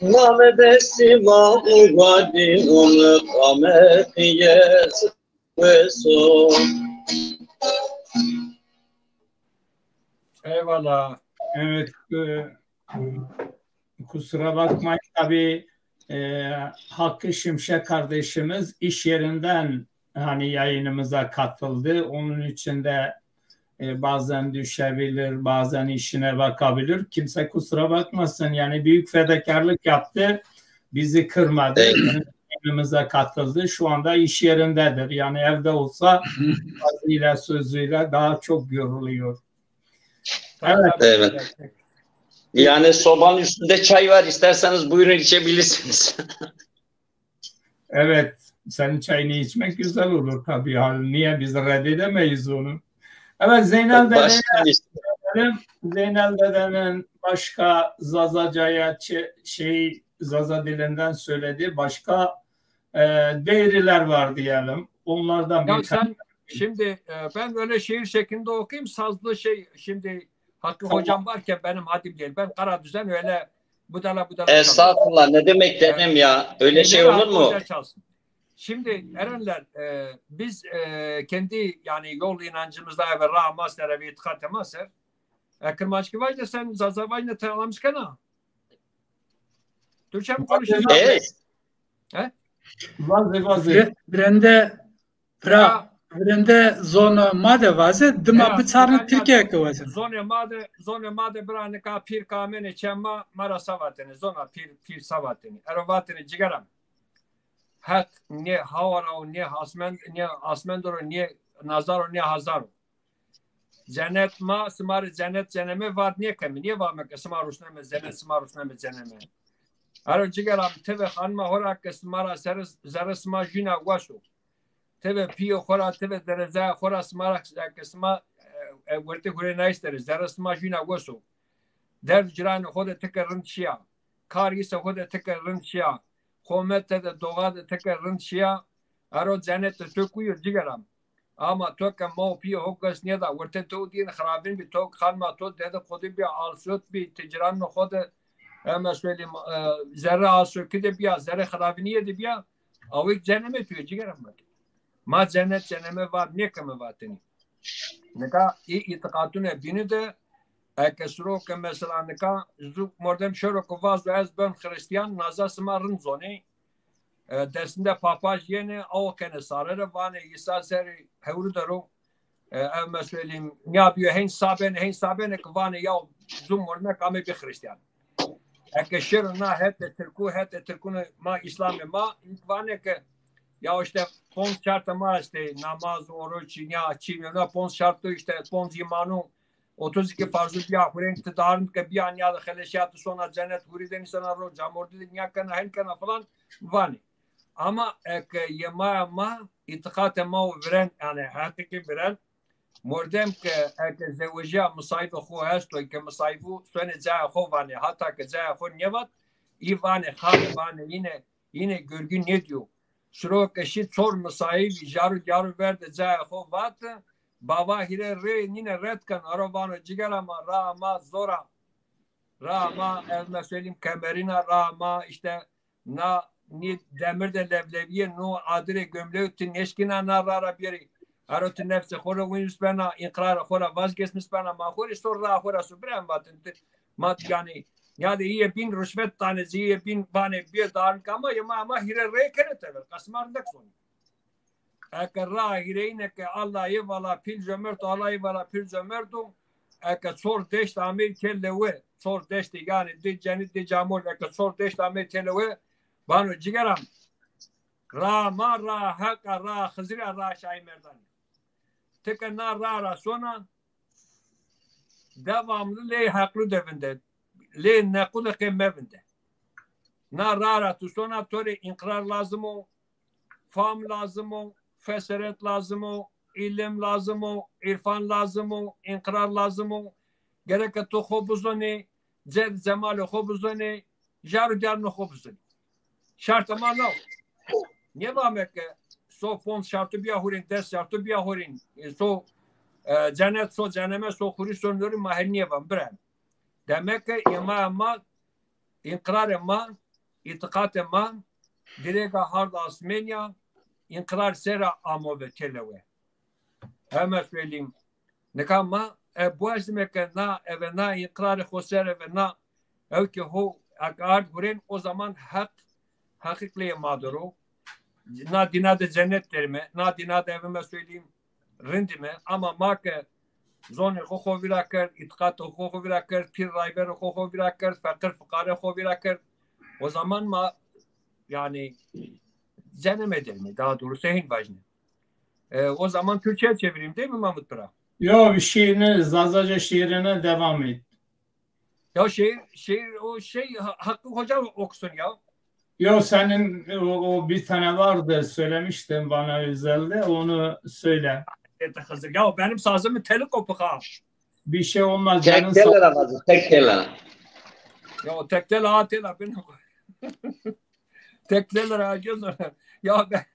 Name destî ma muwadî, umut xame xiye çixa weso. Eyvallah. Evet, e, kusura bakmayın tabii, e, Hakkı Şimşek kardeşimiz iş yerinden hani yayınımıza katıldı. Onun için de e, bazen düşebilir, bazen işine bakabilir. Kimse kusura bakmasın. Yani büyük fedakarlık yaptı. Bizi kırmadı. Evet. Bizim yayınımıza katıldı. Şu anda iş yerindedir. Yani evde olsa yazıyla, sözüyle daha çok görülüyor. Evet. Evet. Yani sobanın üstünde çay var. İsterseniz buyurun, içebilirsiniz. Evet, senin çayını içmek güzel olur tabii. Yani niye biz reddedemeyiz onu? Evet, Zeynel dede, Zeynel dedenin başka Zazacaya şey Zaza dilinden söyledi. Başka e, devriler var diyelim. Onlardan Ya birkaç. Sen şimdi e, ben öyle şiir şeklinde okuyayım. Sazlı şey şimdi Hakkı Hocam varken benim hadim değil. Ben Karadüzen öyle budala budala çalıyorum. Estağfurullah, ne demek dedim ya. Öyle şey Şeyleri olur Hakkı mu? Hoca çalsın. Şimdi Erenler e, biz e, kendi yani yol inancımızda ve rahma sere ve itikat ema ser. E, Kırmançki vajde sen Zaza vajde te alamış kena. Türkçe mi konuşuyorsun? Evet. Vaze vaze. Vire-, virende pira, Ya. Virende zona ma de vaze, dima Ya, biçarın ya, ya. Türkiye ke vaze. Zone ma de, zone ma de bira nika pîr kamene çema mara savatene, zona pîr, pîr savatene. Ero vatene cigeram. Heq ne hawara o, ne asmen, ne asmendoro, ne nazaro, ne hazaro. Cenet ma, sima rê cenet ceneme vat nêkeme. Nêvame ke sima rusneme cenet, sima rusneme ceneme. Ero cigeram teve xanima hora ke sima ra zerre, zerre sima juna weso. Teve pîyo xora, teve derezaya xora sima ra ke sima e, e, wertê hurenayîş dere, zerre sima juna weso. Derd ciranê xo de tike rind şiya. Kar îse xo de tike rind şiya. Xome te de doğa de tike rind şiya. Ero cenet de to kuyo cigeram. Ama to ke ma û pîyê ho ges nêda, wertê to dîn xirabin bî, to xanima to dede qodî bî, alsot bî, ti ciranê xo de, eme söyleyeyim, e, zerre alsokî de bîya, zerre xirabinîye de bîya, awik ceneme tuye cigeram ma. Ma cenet ceneme vat nêkeme vatene. Nika î îtiqatune bînî de, eke siro ke mesela nika zu mordem şero ke vazo ez ben Xirîstîyan, naza sima rind zonê. E, destinde papaj yenê, aw kenê sare re, vanê Îsa serê hewru der o. E, ev me söyleyeyim, nya bîyo heyn sabenê, heyn sabenê ke vanê ya zu mordmek ame bî Xirîstîyan. Eke şero na hetê Tirkû, hetê Tirkûnê ma, Îslamê ma, ilk vanê ke ya işte ponc şartê ma estê, namaz, oruç, nya çî, na ponc şartê işte ponc îmanu, otuz iki farzû bîya hurên, ti darin ke bîya nya de xeleşîya, ti sona cenet, hurî de nîsena ro, camordî de nya kena, hen kena filan, vanê. Ama eke yê maya ma, îtiqatê ma û viren, yani heqîqî viren, mordem ke eke zewejîya misayîfê xo esto, ke misayîfû sonê cayê xo vanê, hata ke cayê xo nêvat, î vanê, xalê vanê, yine, yine görgü nêdîyo. Siro ke şî çor misayîf, jaru jaru verde cayê xo vat, bava hîrê rê nîne red ken, aro vano cigera ma, raa ma zor a. Raa ma, ez me söyleyeyim, kemerîn a, raa ma işte na nî demir de levlevîye, no adirê gömleğî ti nêşkîna na ra ra bêrî. Ero ti nefsê xo ra wîn bena, înqrarê xo ra vazgeçmiş bena, ma xo rê so ra xo ra so birem vatin ti. Ma yani, ya de îyê bîn ruşvet danê ci, îyê bîn vanê bîye darin kama, yê ma, ma hîrê rê kenê tever. Qesma rindek sonî. Eke ra hîrêyîne ke Allah eyvallah pîl cömert o, Allah eyvallah pîl cömert o, eke çor deşt amey têlewe, çor deştê yani di cenî di camol, eke çor deşt amey têlewe, vano cigeran, ra ma, ra Heq a, ra Xizirî a, ra Şahî Merdanî. Ti ke na ra ra sona, devamlı lê heqlu de vinde, lê nequ de qê mevinde. Na ra ra tu sona to rê înqrar lazim o, fam lazim o, feseret lazim o, îlim lazim o, îrfan lazim o, înqrar lazim o. Gereke tu xo bizonê, ced cemalê xo bizonê, jar û carnê xo bizonê. Şartê ma na o. Nêvame ke so ponc şartu bîya hurîn, des şartu bîya hurîn, e, so, e, cenet, so ceneme, so xurî, so norî, ma hen nêvan, birem. Demek ke ê ma, ma, înqrarê ma, îtiqatê ma, dirêga hard asmênî ya, înqrar sera amo ve têlewe. Heme söyleyeyim. Nika ma, e, buazdime ke na, eve na înqrarê xo ser eve na, ew ke ho, eke ard hurên, o zaman Heq, heqîqleyê ma der o. Na dîna de cenet derime, na dîna de eve me söyleyeyim, rindime. Ama ma ke zonê xo xo vîra kerd, îtiqatê xo xo vîra kerd, pîr rayberê xo xo vîra kerd, feqir fiqare xo vîra kerd. O zaman ma, yani, ceneme derime, daha doğrusu hin vajne. E, o zaman Türkçe'ye çevireyim değil mi Mahmut Pıra? Yo, bir şiirini, Zazaca şiirine devam et. Ya şiir, şiir o şey Ha- Hakkı Hoca okusun ya. Yo, senin o, o bir tane vardı, söylemiştin bana özelde, onu söyle. Dedi Hızır. Ya benim sazımı telik o pıha. Bir şey olmaz, canın Tek sağ teller ama, tek teller. Ya o tek tel ha tel ha, ben. Tekleler ha, göz önüne. Ya ben...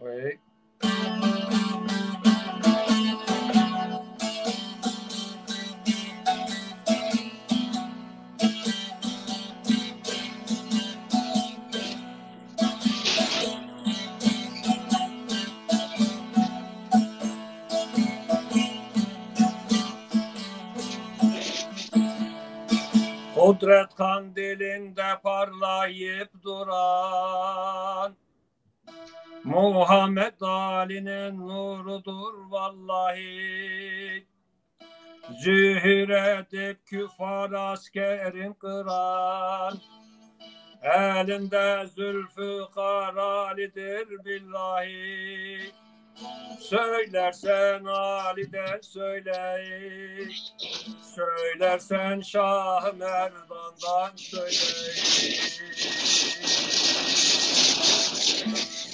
Oy. Qudret qandilinde parlayıp duran Muhammed Ali'nin nurudur vallahi. Zühür edip küffar askerin kıran, elinde Zülfikar Ali'dir billahi. Söylersen Ali'den söyle, söylersen Şah Merdan'dan söyle.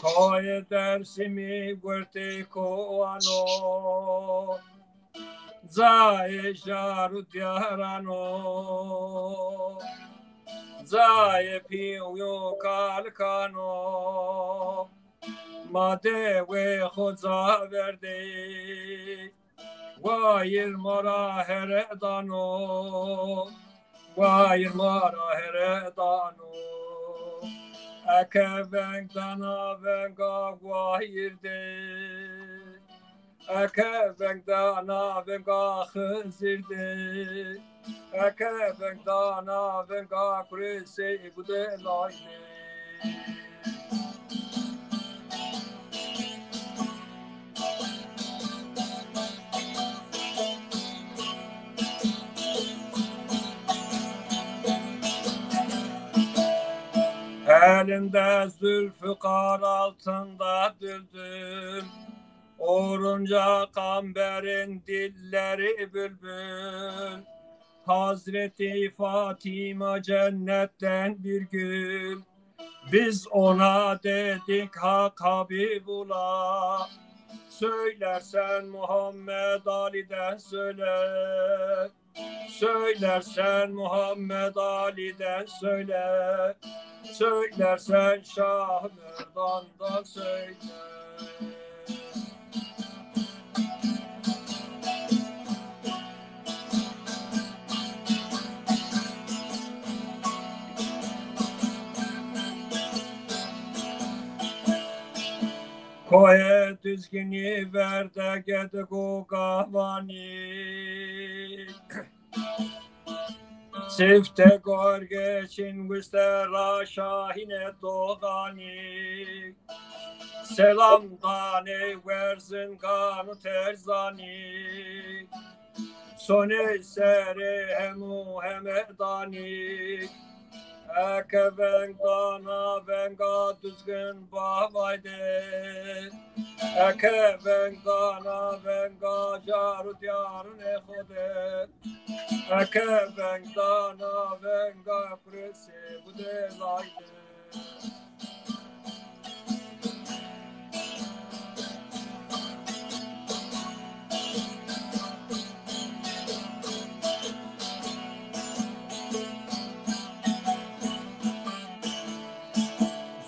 Koyê Dêrsimî wertê kowan o, cayê jar û dîyaran o, cayê pîyû kalikan o. Ma dewê xo ca verdê, wayîr ma ra here dano, wayîr ma ra here dano. Eke veng dana venga wayîr de, eke veng dana venga Xizir de, eke veng dana venga Kurê Sey Gudelay de. Elinde Zülfikar, altında düldül, orunca kamberin dilleri bülbül. Hazreti Fatima cennetten bir gül. Biz ona dedik Hak Habibullah. Söylersen Muhammed Ali'den söyle. Söylersen Muhammed Ali'den söyle. Söylersen Şah Merdan'dan söyle. Koyê Duzginî verde gedego gavanî. Sifte gorgeçin wiste ra şahîne doxanî. Selam danê werzingan û terzanî. Sonê serê hemû hemedanî. Eke veng dana venga Duzgin bavay de. Eke veng dana venga car û dîyarunê xo de. Eke veng dana venga Kurê Sey Gudelay de.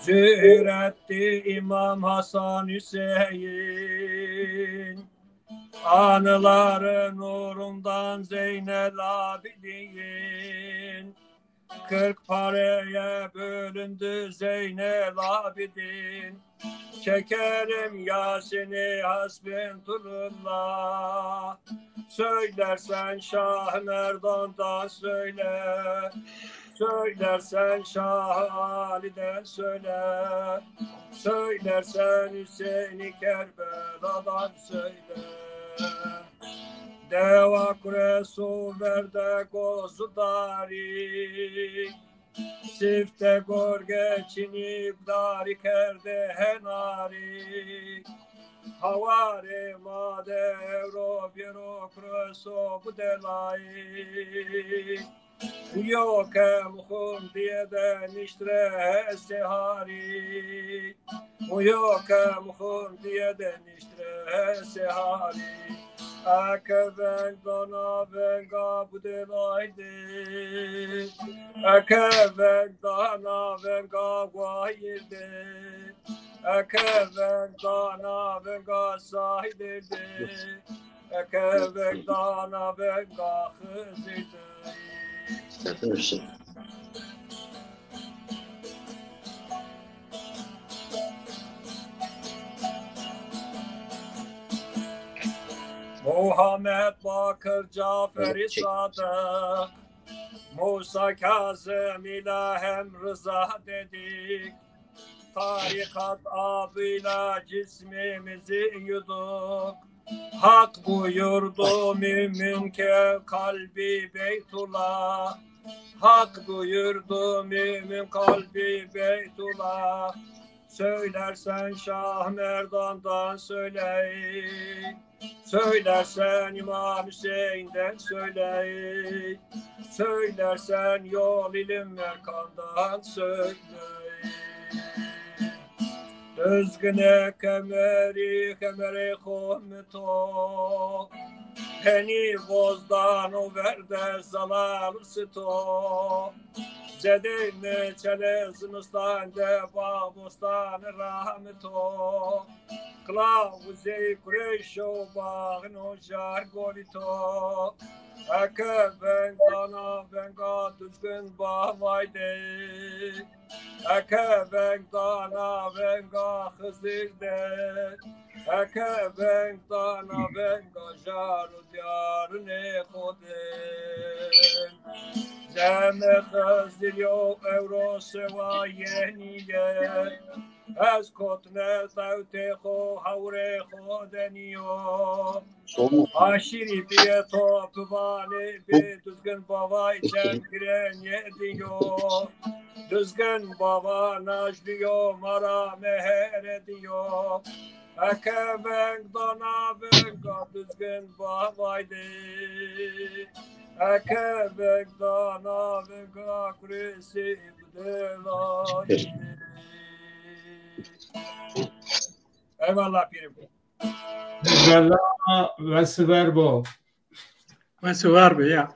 Zühür etti İmam Hasan Hüseyin, anıların nurundan Zeynel Abidin. Kırk pareye bölündü Zeynel Abidin. Çekerim Yasin'i hasbinturullah. Söylersen Şah Merdan'dan söyle. Söylersen Şah Ali'den söyle. Söylersen Hüseyin'i Kerbela'dan söyle. Dewa Kuresu verde gozu darî, sifte gorge çinî darî kerde henarî. Hawarê ma de ewro bêro Kuresu Gudelayî. Uyo ke mi xundiye de niştre hesê harî. Uyo ke mi xundiye de niştre hesê harî. Eke veng dana venga budêlayde. Eke veng dana venga wayirde. Eke veng dana venga sayderde. Eke veng dana venga Xizirde. Muhammed Bakır, Cafer-i Sadık, Musa Kazım ile hem Rıza dedik. Tarikat adıyla cismimizi yuduk. Hak buyurdu mümin ke kalbi Beytullah. Hak buyurdu mümin kalbi Beytullah. Söylersen Şah Merdan'dan söyle. Söylersen İmam Hüseyin'den söyle. Söylersen yol ilim Erkan'dan söyle. Düzgüne kemeri, kemeri xo mi to. Penî bozdan o verde zalal sito. Zedê mi çele zimistan de bağ bostan ra mi to. Qila uzey Kureyş o bağın o jar golî to. Eke veng dana venga Duzgin bavay de. Eke veng dana venga Xizir de. Eke veng dana venga jar û diyarunê xo de. Zeme Xizir yo ewro sewa yenîye. Ez kotme dewtê xo, hewrê xo de nîyo. Aşîrî bîye to bivanê bê Duzgin bavay cem girê nêdîyo. Duzgin bava najlîyo, ma ra meheredîyo. Eke veng dana venga Duzgin bavay de. Eke veng dana venga Kurêsî Eyvallah pîrim. Eyvallah, wes û ver bo. Wes û ver bo, ya.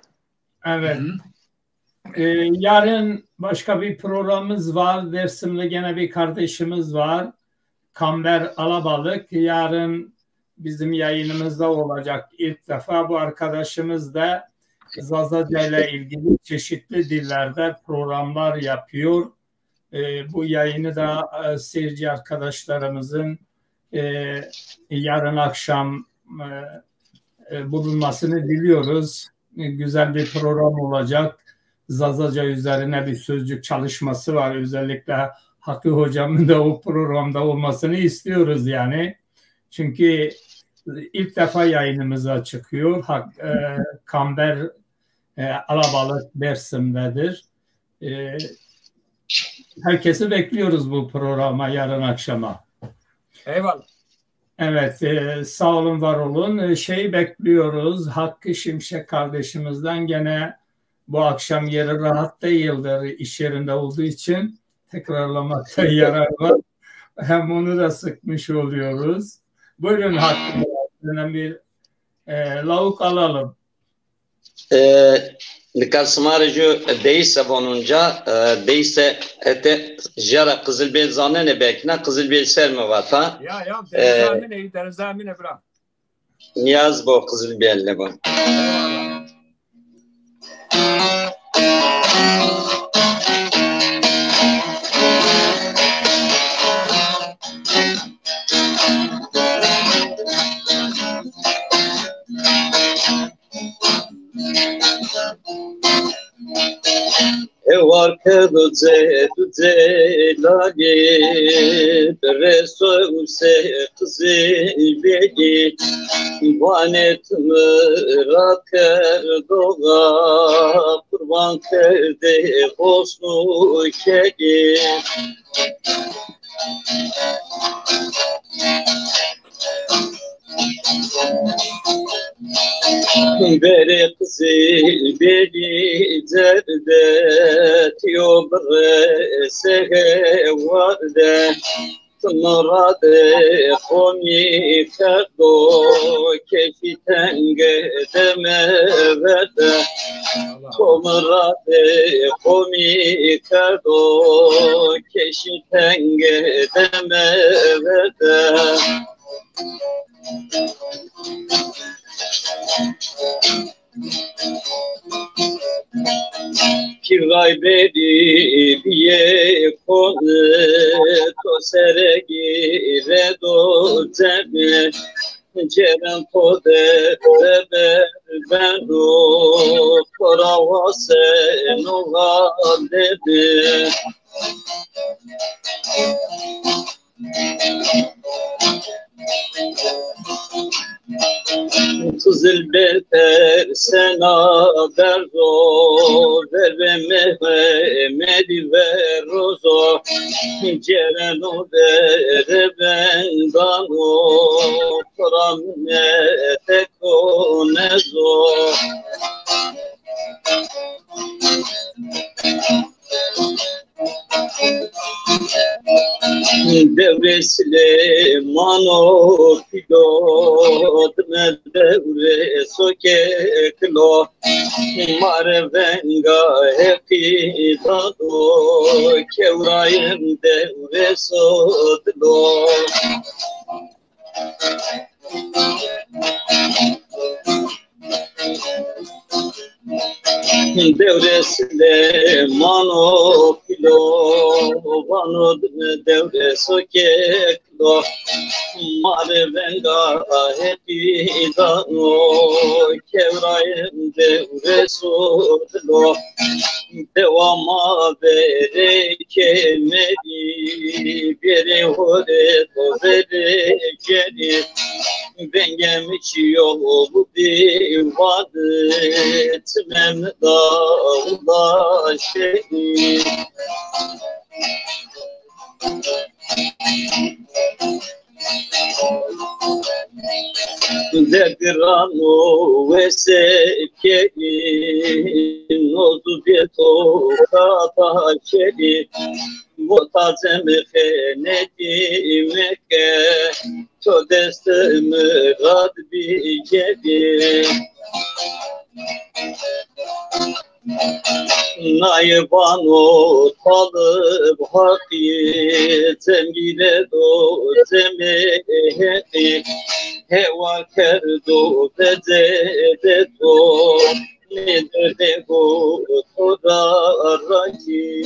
Evet. Hı hı. Ee, yarın başka bir programımız var. Dersim'de gene bir kardeşimiz var. Kamber Alabalık. Yarın bizim yayınımızda olacak ilk defa. Bu arkadaşımız da Zazaca ile ilgili çeşitli dillerde programlar yapıyor. E, bu yayını da, e, seyirci arkadaşlarımızın, e, yarın akşam, e, e, bulunmasını diliyoruz. E, güzel bir program olacak. Zazaca üzerine bir sözcük çalışması var. Özellikle Hakkı hocamın da o programda olmasını istiyoruz yani. Çünkü ilk defa yayınımıza çıkıyor. Hak-, e, Kamber, e, Alabalık Dersim'dedir. E, herkesi bekliyoruz bu programa yarın akşama. Eyvallah. Evet, e, sağ olun, var olun. E, şeyi bekliyoruz. Hakkı Şimşek kardeşimizden gene bu akşam yeri rahat değildir iş yerinde olduğu için. Tekrarlamakta yarar var. Hem onu da sıkmış oluyoruz. Buyurun Hakkı Bey, senden bir, e, lauk alalım. E, nika sima rê ju deyse vonunca, e, deyse ete jara Qizilbêl zanenê belkî na, Qizilbêl ser mi vata. Ya, ya, e, dere zanenê, dere zanenê bira. Niyaz bo, Qizilbêl bo. Ewar ke duce, duce lagê, reso se Qizilbêlî, vanê ti mi ra kerdo xa, qurban kerdê hosn û kelî. Berê qizî bêrî cerde, tîyo birese hewar de. Ti miradê qomî kerdo, keşî tenge deme verde. To miradê qomî kerdo, keşî tenge deme verde. Pîrgay berî bîyê kone, to sere gîre do ceme. Ceren to de beber beno, to ra waseno haleme. Tu zilbeter sena berzo, verve Mehmedî verozo, cereno vere bendano, to ra minete konezo. Dewrê Silêmano pîlo, dime dewrê so kekilo. Ma rê venga Heqî dado, kewrayên dewrê so dilo. Dewrê Silêmano pîlo, vano dime dewrê so kekilo. Ma rê venga Heqî dano, kewrayên dewrê so dilo. Dewa ma verê kemerî, bêrê horê to verê kerî. Vengê mi çîyo bî vade, çimê mi da uda şerî. Derdî ra no wese kerî, no zû bê to kata kerî. Motacê mi xenetî meke, to destê mi rad bî kerî. Naye vano talib Haqî, cemgîre do cemê Heqî, hewa kerdo vecede to, nêderdê go to ra rakî.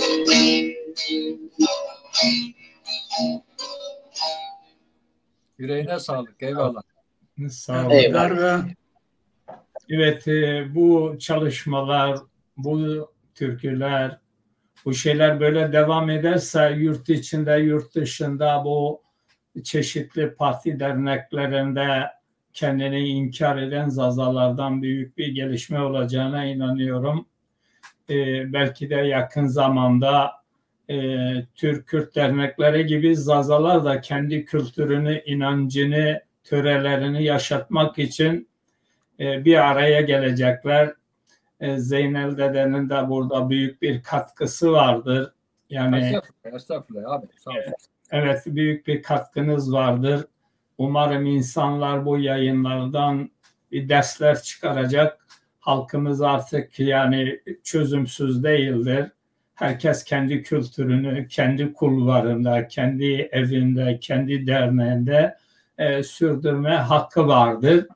Yüreğine sağlık, eyvallah. Sağ olun. Eyvallah. Evet, e, bu çalışmalar, bu türküler, bu şeyler böyle devam ederse yurt içinde, yurt dışında bu çeşitli parti derneklerinde kendini inkar eden Zazalardan büyük bir gelişme olacağına inanıyorum. E, belki de yakın zamanda e, Türk Kürt dernekleri gibi Zazalar da kendi kültürünü, inancını, törelerini yaşatmak için e, bir araya gelecekler. E, Zeynel dedenin de burada büyük bir katkısı vardır. Yani estağfurullah, estağfurullah abi, sağ olun. Evet, büyük bir katkınız vardır. Umarım insanlar bu yayınlardan bir dersler çıkaracak. Halkımız artık yani çözümsüz değildir. Herkes kendi kültürünü kendi kulvarında, kendi evinde, kendi derneğinde e, sürdürme hakkı vardır.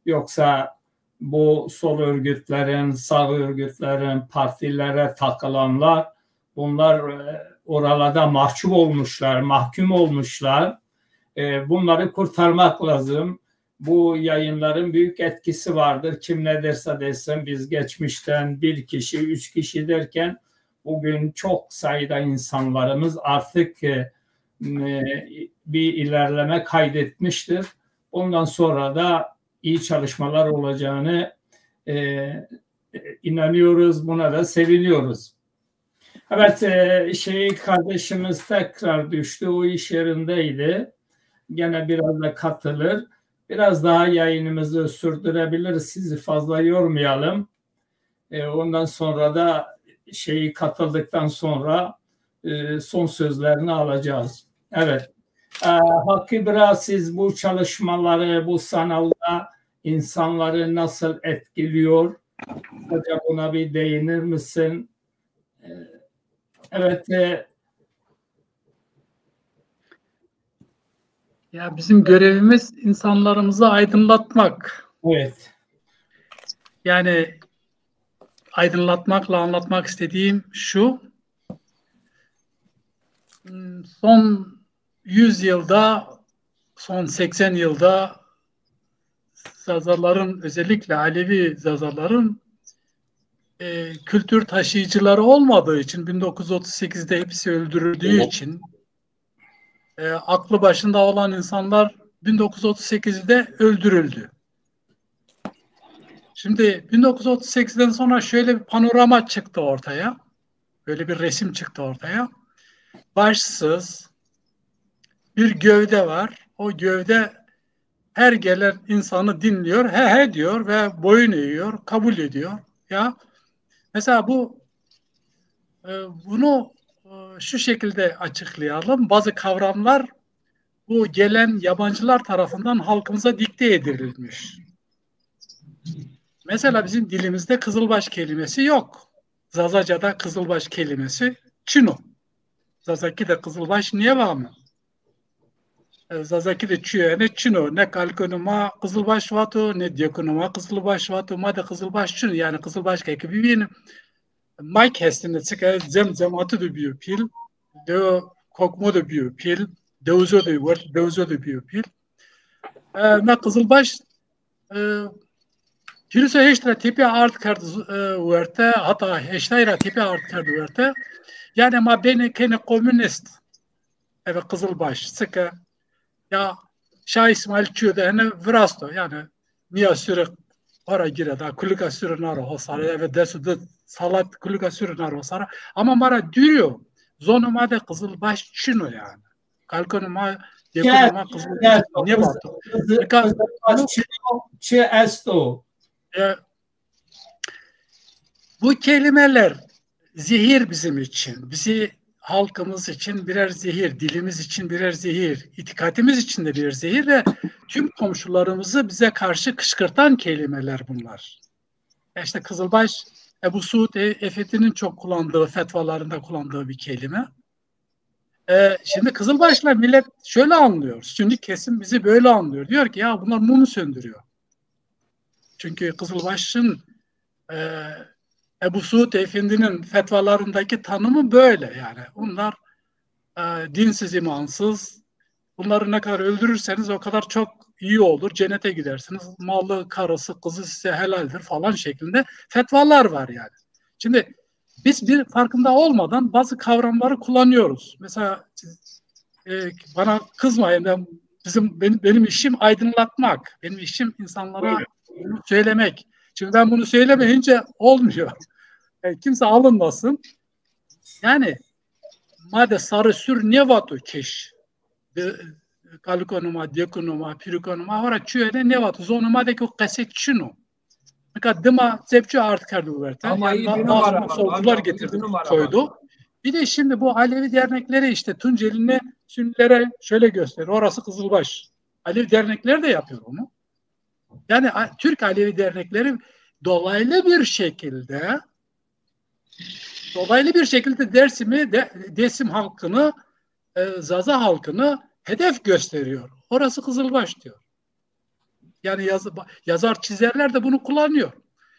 Yoksa bu sol örgütlerin, sağ örgütlerin, partilere takılanlar, bunlar e, oralarda mahcup olmuşlar, mahkum olmuşlar. E, bunları kurtarmak lazım. Bu yayınların büyük etkisi vardır. Kim ne derse desin, biz geçmişten bir kişi, üç kişi derken bugün çok sayıda insanlarımız artık e, e, bir ilerleme kaydetmiştir. Bundan sonra da iyi çalışmalar olacağını e, inanıyoruz, buna da seviniyoruz. Evet, e, şey kardeşimiz tekrar düştü, o iş yerindeydi. Gene biraz da katılır. biraz daha yayınımızı sürdürebiliriz. Sizi fazla yormayalım. E, ondan sonra da şeyi katıldıktan sonra e, son sözlerini alacağız. Evet. E, Hakkı, biraz siz bu çalışmaları, bu sanalda insanları nasıl etkiliyor? Hocam, buna bir değinir misin? E, evet. E, Ya bizim görevimiz insanlarımızı aydınlatmak. Evet. Yani aydınlatmakla anlatmak istediğim şu. Hmm, son yüz yılda, son seksen yılda Zazaların, özellikle Alevi Zazaların e, kültür taşıyıcıları olmadığı için, bin dokuz yüz otuz sekizde hepsi öldürüldüğü için e, aklı başında olan insanlar bin dokuz yüz otuz sekizde öldürüldü. Şimdi bin dokuz yüz otuz sekizden sonra şöyle bir panorama çıktı ortaya. Böyle bir resim çıktı ortaya. Başsız bir gövde var. O gövde her gelen insanı dinliyor, he he diyor ve boyun eğiyor, kabul ediyor. Ya mesela bu e, bunu e, şu şekilde açıklayalım. Bazı kavramlar bu gelen yabancılar tarafından halkımıza dikte edilmiş. Mesela bizim dilimizde kızılbaş kelimesi yok. Zazaca'da kızılbaş kelimesi çin o. Zazakî de qizilbaş nêva mi? E, Zazakî de çîyo ene çin o. Ne kalikûnê ma qizilbaş vato, ne dêkûnê ma qizilbaş vato. Ma de qizilbaş çin o. Yanî qizilbaş ke ke bibîne, ma ke estêne çike cem cemati de bîyo pîl, de kokmo de bîyo pîl, dewzo de wert, dewzo de bîyo pîl. E, na qizilbaş e, hîris û heşt ra tepîya ard kerd e, werte, hata heştay ra tepîya ard kerd werte. Yanî ma benê kenê komûnîst. Eve qizilbaş, çike ya Şah Îsmaîl çîyo de hene virasto. Yanî nîya sure xora gîre da, kulika sure na ro ho sare, eve des û di salat kulika sure na ro ho sare. Ama ma ra dûrî yo. Zonê ma de qizilbaş çin o yanî. Kalikûnê ma, dêkûnê ma qizilbaş nêvato. Nika, Çi esto? E, bu kelimeler zehir bizim için, bizi halkımız için birer zehir, dilimiz için birer zehir, itikadımız için de birer zehir ve tüm komşularımızı bize karşı kışkırtan kelimeler bunlar. İşte qizilbaş, Ebu Suud e, Efendi'nin çok kullandığı, fetvalarında kullandığı bir kelime. E, şimdi qizilbaşla millet şöyle anlıyor. Sünni kesim bizi böyle anlıyor. Diyor ki ya bunlar mumu söndürüyor. Çünkü qizilbaşın e, Ebu Suud Efendi'nin fetvalarındaki tanımı böyle yani. Bunlar e, dinsiz, imansız. Bunları ne kadar öldürürseniz o kadar çok iyi olur. Cennete gidersiniz. Malı, karısı, kızı size helaldir falan şeklinde fetvalar var yani. Şimdi biz bir farkında olmadan bazı kavramları kullanıyoruz. Mesela e, bana kızmayın, ben bizim benim, benim işim aydınlatmak. Benim işim insanlara bunu söylemek. Şimdi ben bunu söylemeyince olmuyor. E, kimse alınmasın. Yani ma de sarı sür nêvato keş. De, kalikûnê ma, dêkûnê ma, pîrikûnê ma, hora çîyo de nêvato. Zonê ma de ki o qese çin o. Nika dima cepçu ard kerdi werte. Ama yani iyi bir numara var. Solcular getirdi, koydu. Bir de şimdi bu Alevi dernekleri işte Tunceli'ne, Sünnilere şöyle gösterir. Orası Kızılbaş. Alevi dernekleri de yapıyor onu. Yani Türk Alevi dernekleri dolaylı bir şekilde dolaylı bir şekilde Dersim'i de, Dersim halkını, e, Zaza halkını hedef gösteriyor. Orası Kızılbaş diyor. Yani yaz, yazar çizerler de bunu kullanıyor.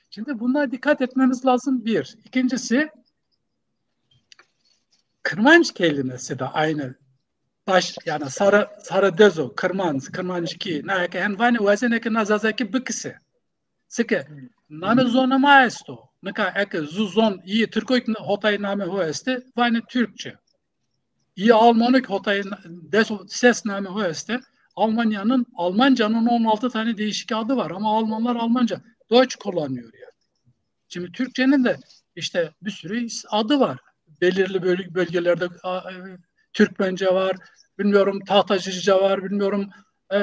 Şimdi buna dikkat etmemiz lazım bir. İkincisi, kırmanç kelimesi de aynı. Baş, yani sarı, sarı dezo, kırmanç, kırmanç ki, na eke hen vanê wazene ki na Zazaki bikise. Sike, name zonê ma esto. Nika eke zu zon iyi Türkoy hotay name ho este, vanê Türkçe. İyi Almanok hotay des ses name ho este. Almanya'nın, Almanca'nın on altı tane değişik adı var ama Almanlar Almanca, Deutsch kullanıyor yani. Şimdi Türkçenin de işte bir sürü adı var. Belirli bölgelerde Türkmence var, bilmiyorum Tahtacıca var, bilmiyorum e,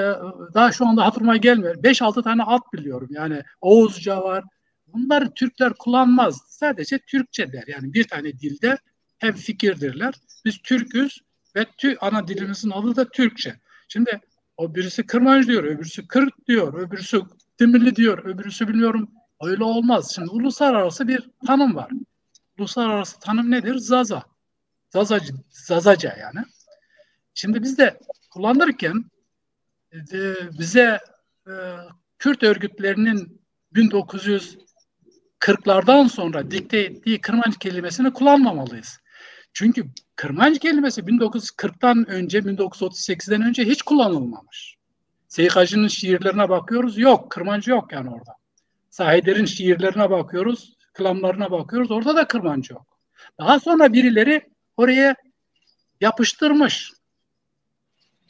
daha şu anda hatırıma gelmiyor. Beş altı tane ad biliyorum. Yani Oğuzca var. Bunları Türkler kullanmaz. Sadece Türkçe der. Yani bir tane dilde hem fikirdirler. Biz Türk'üz ve tü ana dilimizin adı da Türkçe. Şimdi o birisi Kırmancı diyor, öbürsü Kürt diyor, öbürsü Dimili diyor, öbürsü bilmiyorum. Öyle olmaz. Şimdi uluslararası bir tanım var. Uluslararası tanım nedir? Zaza. Zazacı, Zazaca yani. Şimdi biz de kullanırken e, bize e, Kürt örgütlerinin bin dokuz yüz kırklardan sonra dikte ettiği Kırmanc kelimesini kullanmamalıyız. Çünkü Kırmanc kelimesi bin dokuz yüz kırktan önce, bin dokuz yüz otuz sekizden önce hiç kullanılmamış. Seyit Hacı'nın şiirlerine bakıyoruz, yok, Kırmancı yok yani orada. Sahider'in şiirlerine bakıyoruz, kılamlarına bakıyoruz, orada da Kırmancı yok. Daha sonra birileri oraya yapıştırmış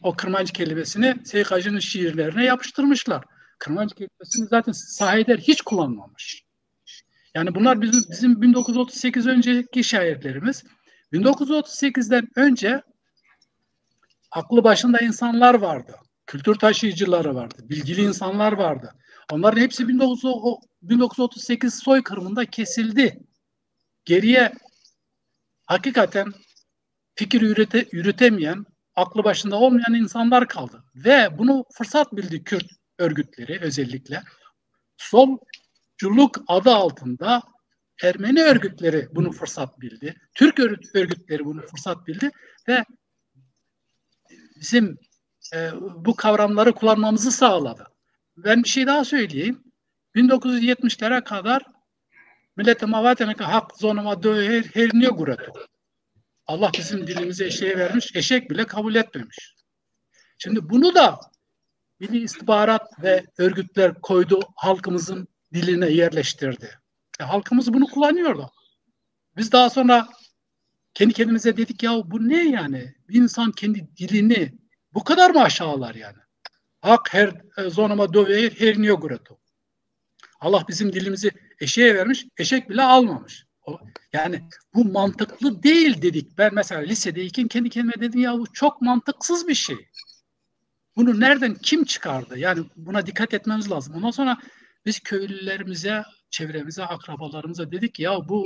o Kırmancı kelimesini Seyit Hacı'nın şiirlerine yapıştırmışlar. Kırmancı kelimesini zaten Sahider hiç kullanmamış. Yani bunlar bizim, bizim bin dokuz yüz otuz sekiz önceki şairlerimiz. bin dokuz yüz otuz sekizden önce aklı başında insanlar vardı. Kültür taşıyıcıları vardı. Bilgili insanlar vardı. Onların hepsi bin dokuz yüz, o- bin dokuz yüz otuz sekiz soykırımında kesildi. Geriye hakikaten fikir ürete, üretemeyen, aklı başında olmayan insanlar kaldı. Ve bunu fırsat bildi Kürt örgütleri özellikle. Solculuk adı altında Ermeni örgütleri bunu fırsat bildi. Türk örgüt- örgütleri bunu fırsat bildi ve bizim e, bu kavramları kullanmamızı sağladı. Ben bir şey daha söyleyeyim. bin dokuz yüz yetmişlere kadar milletê ma vatêne ke Haq zonê ma do her, her nêgureto. Allah bizim dilimizi eşeğe vermiş, eşek bile kabul etmemiş. Şimdi bunu da Milli İstihbarat ve örgütler koydu, halkımızın diline yerleştirdi. E, halkımız bunu kullanıyordu. Biz daha sonra kendi kendimize dedik, ya bu ne yani? Bir insan kendi dilini bu kadar mı aşağılar yani? Haq her e, zonê ma do her, her nêgureto. Allah bizim dilimizi eşeğe vermiş, eşek bile almamış. O- Yani bu mantıklı değil dedik. Ben mesela lisedeyken kendi kendime dedim, ya bu çok mantıksız bir şey. Bunu nereden kim çıkardı? Yani buna dikkat etmemiz lazım. Ondan sonra biz köylülerimize, çevremize, akrabalarımıza dedik ki, ya bu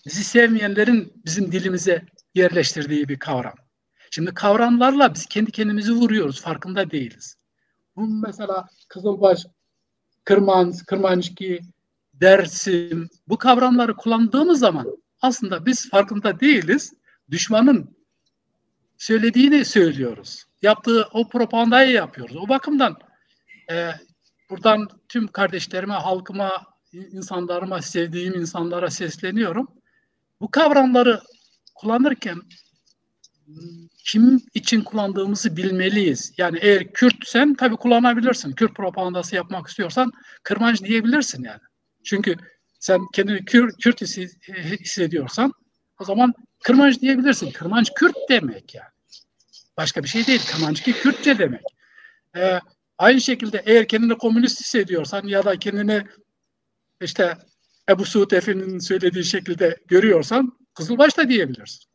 bizi sevmeyenlerin bizim dilimize yerleştirdiği bir kavram. Şimdi kavramlarla biz kendi kendimizi vuruyoruz, farkında değiliz. Bu mesela Kızılbaş, Kırmanc, Kırmançki, Dersim, bu kavramları kullandığımız zaman aslında biz farkında değiliz. Düşmanın söylediğini söylüyoruz. Yaptığı o propagandayı yapıyoruz. O bakımdan e, buradan tüm kardeşlerime, halkıma, insanlarıma, sevdiğim insanlara sesleniyorum. Bu kavramları kullanırken kim için kullandığımızı bilmeliyiz. Yani eğer Kürtsen tabii kullanabilirsin. Kürt propagandası yapmak istiyorsan Kırmanc diyebilirsin yani. Çünkü sen kendini Kür, Kürt hissi- hissediyorsan o zaman Kırmanc diyebilirsin. Kırmanc Kürt demek yani. Başka bir şey değil. Kırmançki Kürtçe demek. Ee, aynı şekilde eğer kendini komünist hissediyorsan ya da kendini işte Ebu Suud Efendi'nin söylediği şekilde görüyorsan Kızılbaş da diyebilirsin.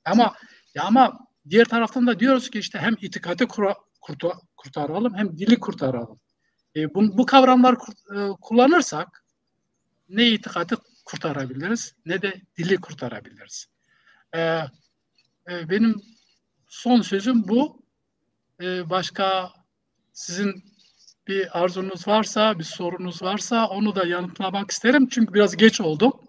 Ama ya ama diğer taraftan da diyoruz ki işte hem itikadi kura- kurta- kurtaralım hem dili kurtaralım. E, bu, bu kavramları kurt- e, kullanırsak ne itikadi kurtarabiliriz ne de dili kurtarabiliriz. E, e, benim son sözüm bu. E, başka sizin bir arzunuz varsa, bir sorunuz varsa onu da yanıtlamak isterim. Çünkü biraz geç oldu.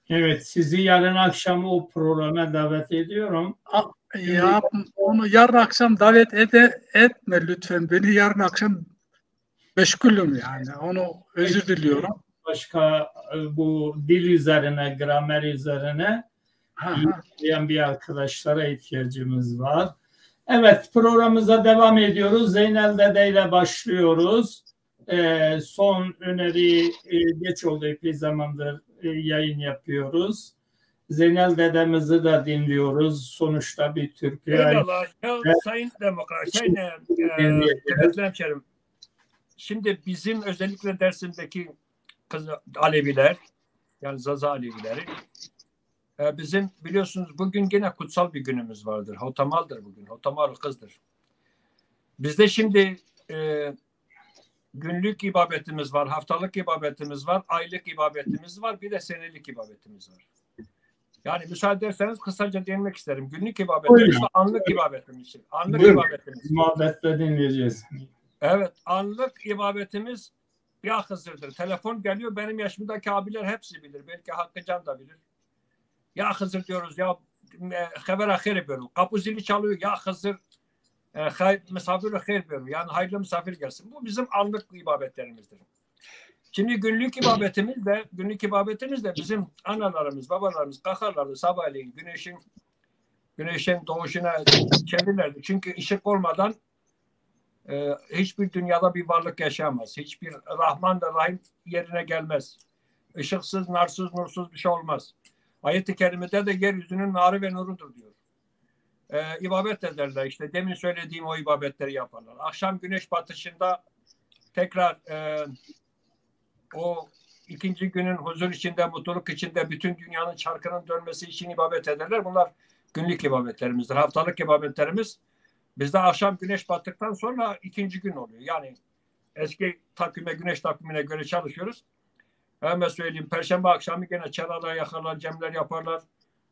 Evet, sizi yarın akşam o programa davet ediyorum. A- Ya onu yarın akşam davet ede, etme lütfen. Beni yarın akşam meşgulüm yani. Onu özür diliyorum. Başka e, bu dil üzerine, gramer üzerine Ha, ha. ilerleyen bir arkadaşlara ihtiyacımız var. Evet, programımıza devam ediyoruz. Zeynel Dede ile başlıyoruz. E, son öneri e, geç oldu, epey zamandır e, yayın yapıyoruz. Zeynel dedemizi de dinliyoruz. Sonuçta bir türkü. Eyvallah. Ya, Sayın Demokrat, Sayın e, e, kıymetli hemşerim. Şimdi bizim özellikle Dersim'deki kız Aleviler, yani Zaza Alevileri, e, bizim biliyorsunuz bugün gene kutsal bir günümüz vardır. Hotamal'dır bugün. Hotamal kızdır. Bizde şimdi e, günlük ibabetimiz var, haftalık ibabetimiz var, aylık ibabetimiz var, bir de senelik ibabetimiz var. Yani müsaade ederseniz kısaca değinmek isterim. Günlük ibabetimiz ve anlık ibabetimiz. Anlık ibabetimiz. Muhabbetle dinleyeceğiz. Evet, anlık ibabetimiz ya Hızır'dır. Telefon geliyor, benim yaşımdaki abiler hepsi bilir. Belki Hakkı Can da bilir. Ya Hızır diyoruz ya, e, xevera xêr bero. Kapı zili çalıyor, ya Hızır, e, hay, misafir xêr bero. Yani hayırlı misafir gelsin. Bu bizim anlık ibabetlerimizdir. Şimdi günlük ibabetimiz de, günlük ibabetimiz de bizim analarımız, babalarımız kalkarlardı sabahleyin güneşin güneşin doğuşuna çevirirlerdi. Çünkü ışık olmadan e, hiçbir dünyada bir varlık yaşayamaz. Hiçbir Rahman da Rahim yerine gelmez. Işıksız, narsız, nursuz bir şey olmaz. Ayet-i Kerime'de de yeryüzünün narı ve nurudur diyor. E, ibadet ederler işte. Demin söylediğim o ibadetleri yaparlar. Akşam güneş batışında tekrar e, o ikinci günün huzur içinde, mutluluk içinde bütün dünyanın çarkının dönmesi için ibadet ederler. Bunlar günlük ibadetlerimizdir, haftalık ibadetlerimiz. Bizde akşam güneş battıktan sonra ikinci gün oluyor. Yani eski takvime, güneş takvimine göre çalışıyoruz. Hemen söyleyeyim, Perşembe akşamı gene çeralar yakarlar, cemler yaparlar.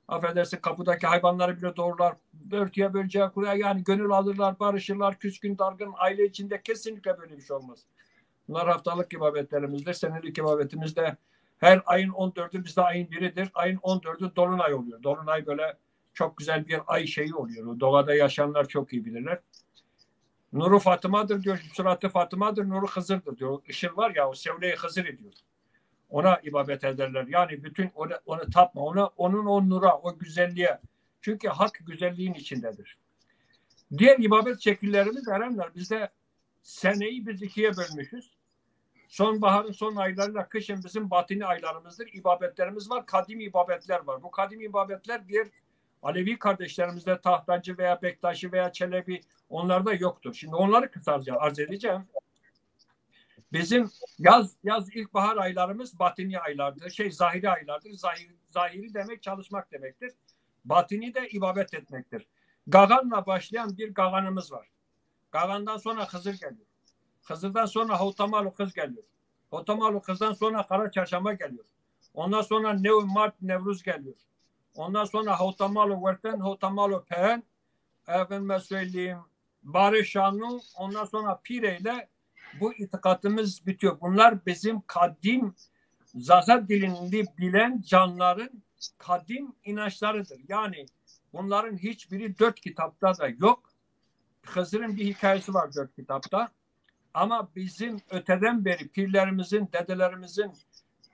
Affedersin, kapıdaki hayvanları bile doğurlar. Örtüye, bölceye, kuruya, yani gönül alırlar, barışırlar, küskün, dargın, aile içinde kesinlikle böyle bir şey olmaz. Bunlar haftalık ibadetlerimizdir. Senelik ibadetimiz de her ayın on dördü bizde ayın biridir. Ayın on dördü dolunay oluyor. Dolunay böyle çok güzel bir ay şeyi oluyor. O doğada yaşayanlar çok iyi bilirler. Nuru Fatıma'dır diyor, suratı Fatıma'dır, nuru Hızır'dır diyor. Işıl var ya, o sevle-i Hızır diyor. Ona ibadet ederler. Yani bütün onu, onu tapma, ona, onun o nura, o güzelliğe. Çünkü hak güzelliğin içindedir. Diğer ibadet şekillerimiz Erenler bizde seneyi biz ikiye bölmüşüz. Sonbaharın son aylarıyla kışın bizim batini aylarımızdır. İbadetlerimiz var, kadim ibadetler var. Bu kadim ibadetler diğer Alevi kardeşlerimizde Tahtacı veya Bektaşi veya Çelebi onlarda yoktur. Şimdi onları kısaca arz edeceğim. Bizim yaz, yaz ilkbahar aylarımız batini aylardır. Şey, zahiri aylardır. Zahir, zahiri demek çalışmak demektir. Batini de ibadet etmektir. Gaganla başlayan bir gaganımız var. Gagandan sonra Hızır geliyor. Hızır'dan sonra Hotamalu Kız geliyor. Hotamalu Kız'dan sonra Kara Çarşamba geliyor. Ondan sonra New Mart Nevruz geliyor. Ondan sonra Hotamalu Werten, Hotamalu Pehen, efendime söyleyeyim, Barışanu, ondan sonra Pire ile bu itikadımız bitiyor. Bunlar bizim kadim Zaza dilini bilen canların kadim inançlarıdır. Yani bunların hiçbiri dört kitapta da yok. Hızır'ın bir hikayesi var dört kitapta. Ama bizim öteden beri pirlerimizin, dedelerimizin,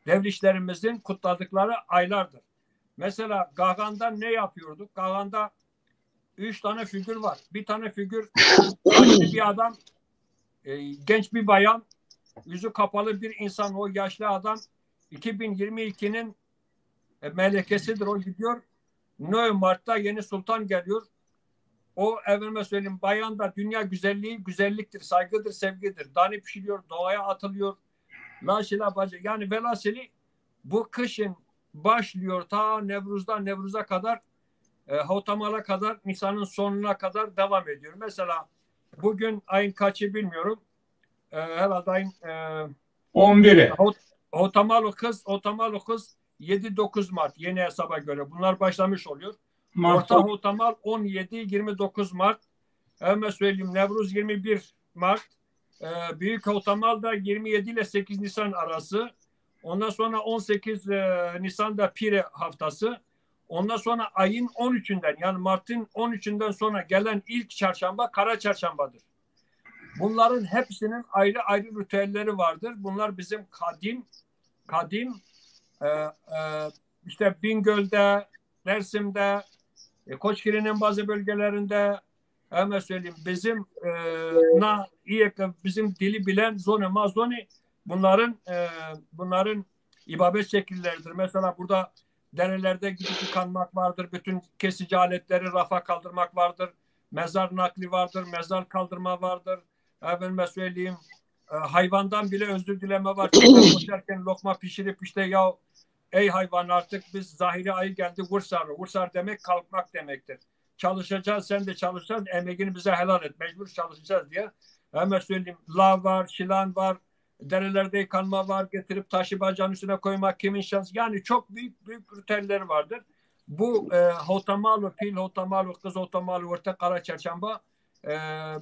dervişlerimizin kutladıkları aylardır. Mesela Gagan'da ne yapıyorduk? Gagan'da üç tane figür var. Bir tane figür yaşlı bir adam, e, genç bir bayan, yüzü kapalı bir insan, o yaşlı adam iki bin yirmi ikinin e, melekesidir, o gidiyor. Noy Mart'ta yeni sultan geliyor. O, efendime söyleyeyim, bayan da dünya güzelliği, güzelliktir, saygıdır, sevgidir. Dani pişiriyor, doğaya atılıyor. Laşila bacı. Yani velhasili bu kışın başlıyor ta Nevruz'dan Nevruz'a kadar, e, Hotamal'a kadar, Nisan'ın sonuna kadar devam ediyor. Mesela bugün ayın kaçı bilmiyorum. E, herhalde ayın e, on biri. Hot-, Hotamalu Kız, Hotamalu Kız yedi dokuz Mart yeni hesaba göre. Bunlar başlamış oluyor. Mart. Orta Hotamal on yedi yirmi dokuz Mart. Hemen söyleyeyim, Nevruz yirmi bir Mart. Ee, Büyük Hotamal da yirmi yedi ile sekiz Nisan arası. Ondan sonra on sekiz e, Nisan'da Pire haftası. Ondan sonra ayın on üçünden, yani Mart'ın on üçünden sonra gelen ilk çarşamba Kara Çarşambadır. Bunların hepsinin ayrı ayrı ritüelleri vardır. Bunlar bizim kadim, kadim e, e, işte Bingöl'de, Dersim'de, e, Koçgiri'nin bazı bölgelerinde, hemen söyleyeyim, bizim e, na, iyi ki bizim dili bilen zone ma zone bunların e, bunların ibadet şekilleridir. Mesela burada derelerde gidip yıkanmak vardır. Bütün kesici aletleri rafa kaldırmak vardır. Mezar nakli vardır. Mezar kaldırma vardır. Efendime söyleyeyim, e, hayvandan bile özür dileme var. Çiftler koşarken lokma pişirip işte, "Ya ey hayvan, artık biz zahiri ayı geldi, vursar." Vursar demek kalkmak demektir. çalışacağız, sen de çalışacaksın, emeğini bize helal et, mecbur çalışacağız diye. Hemen söyleyeyim, lav var, şilan var, derelerde yıkanma var, getirip taşı bacağın üstüne koymak kimin şansı. Yani çok büyük büyük ritüelleri vardır. Bu e, Hotamalu, Pil Hotamalu, Kız Hotamalu, Orta Kara Çarşamba e,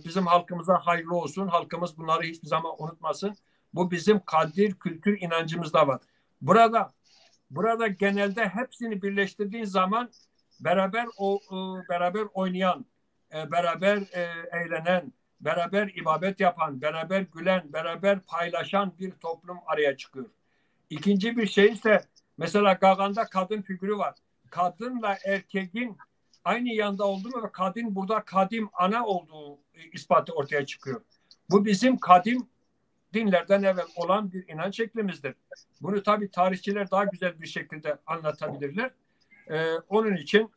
bizim halkımıza hayırlı olsun. Halkımız bunları hiçbir zaman unutmasın. Bu bizim kadir, kültür inancımızda var. Burada burada genelde hepsini birleştirdiğin zaman beraber o e, beraber oynayan, e, beraber e, eğlenen, beraber ibadet yapan, beraber gülen, beraber paylaşan bir toplum araya çıkıyor. İkinci bir şey ise mesela Gagan'da kadın figürü var. Kadınla erkeğin aynı yanda olduğu ve kadın burada kadim ana olduğu e, ispatı ortaya çıkıyor. Bu bizim kadim dinlerden evvel olan bir inanç şeklimizdir. Bunu tabii tarihçiler daha güzel bir şekilde anlatabilirler. Ee, onun için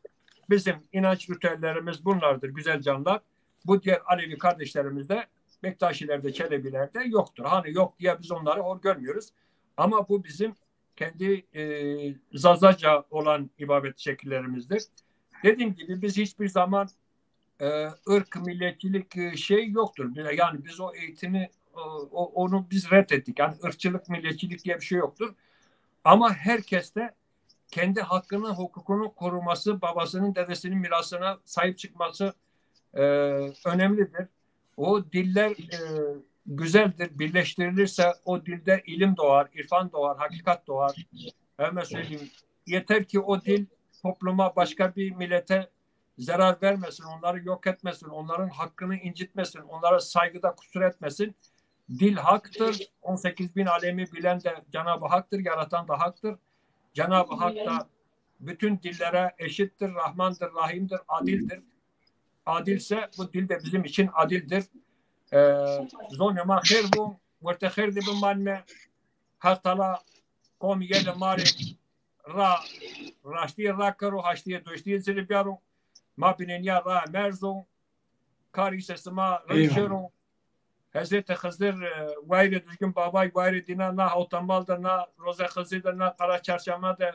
bizim inanç ritüellerimiz bunlardır, güzel canlar. Bu diğer Alevi kardeşlerimizde, Bektaşilerde, Çelebilerde yoktur. Hani yok diye biz onları hor görmüyoruz. Ama bu bizim kendi e, Zazaca olan ibadet şekillerimizdir. Dediğim gibi biz hiçbir zaman e, ırk, milletçilik e, şey yoktur. Yani biz o eğitimi, e, o, onu biz reddettik. Yani ırkçılık, milletçilik diye bir şey yoktur. Ama herkes de kendi hakkının, hukukunun korunması, babasının, dedesinin mirasına sahip çıkması e, önemlidir. O diller e, güzeldir. Birleştirilirse o dilde ilim doğar, irfan doğar, hakikat doğar. Hemen söyleyeyim. Yeter ki o dil topluma, başka bir millete zarar vermesin, onları yok etmesin, onların hakkını incitmesin, onlara saygıda kusur etmesin. Dil haktır. On sekiz bin alemi bilen de Cenab-ı Hak'tır, yaratan da haktır. Cenab-ı Hak da bütün dillere eşittir, Rahmandır, Rahim'dir, adildir. Adilse bu dil de bizim için adildir. Ee, zonê ma xêr bû, wertê xêr de bimanme. Her tala qomî gelê ma rê ra raştîye rakero, haştîye doştîye ci rê biyaro. Ma binê nîya ra merzo. Karî se sima rind şêro. Hezretî Xizir, e, wayirê Duzgin Babay, wayirê dîna na Hawtamal de, na Roze Xizir de, na Qara Çarşama de,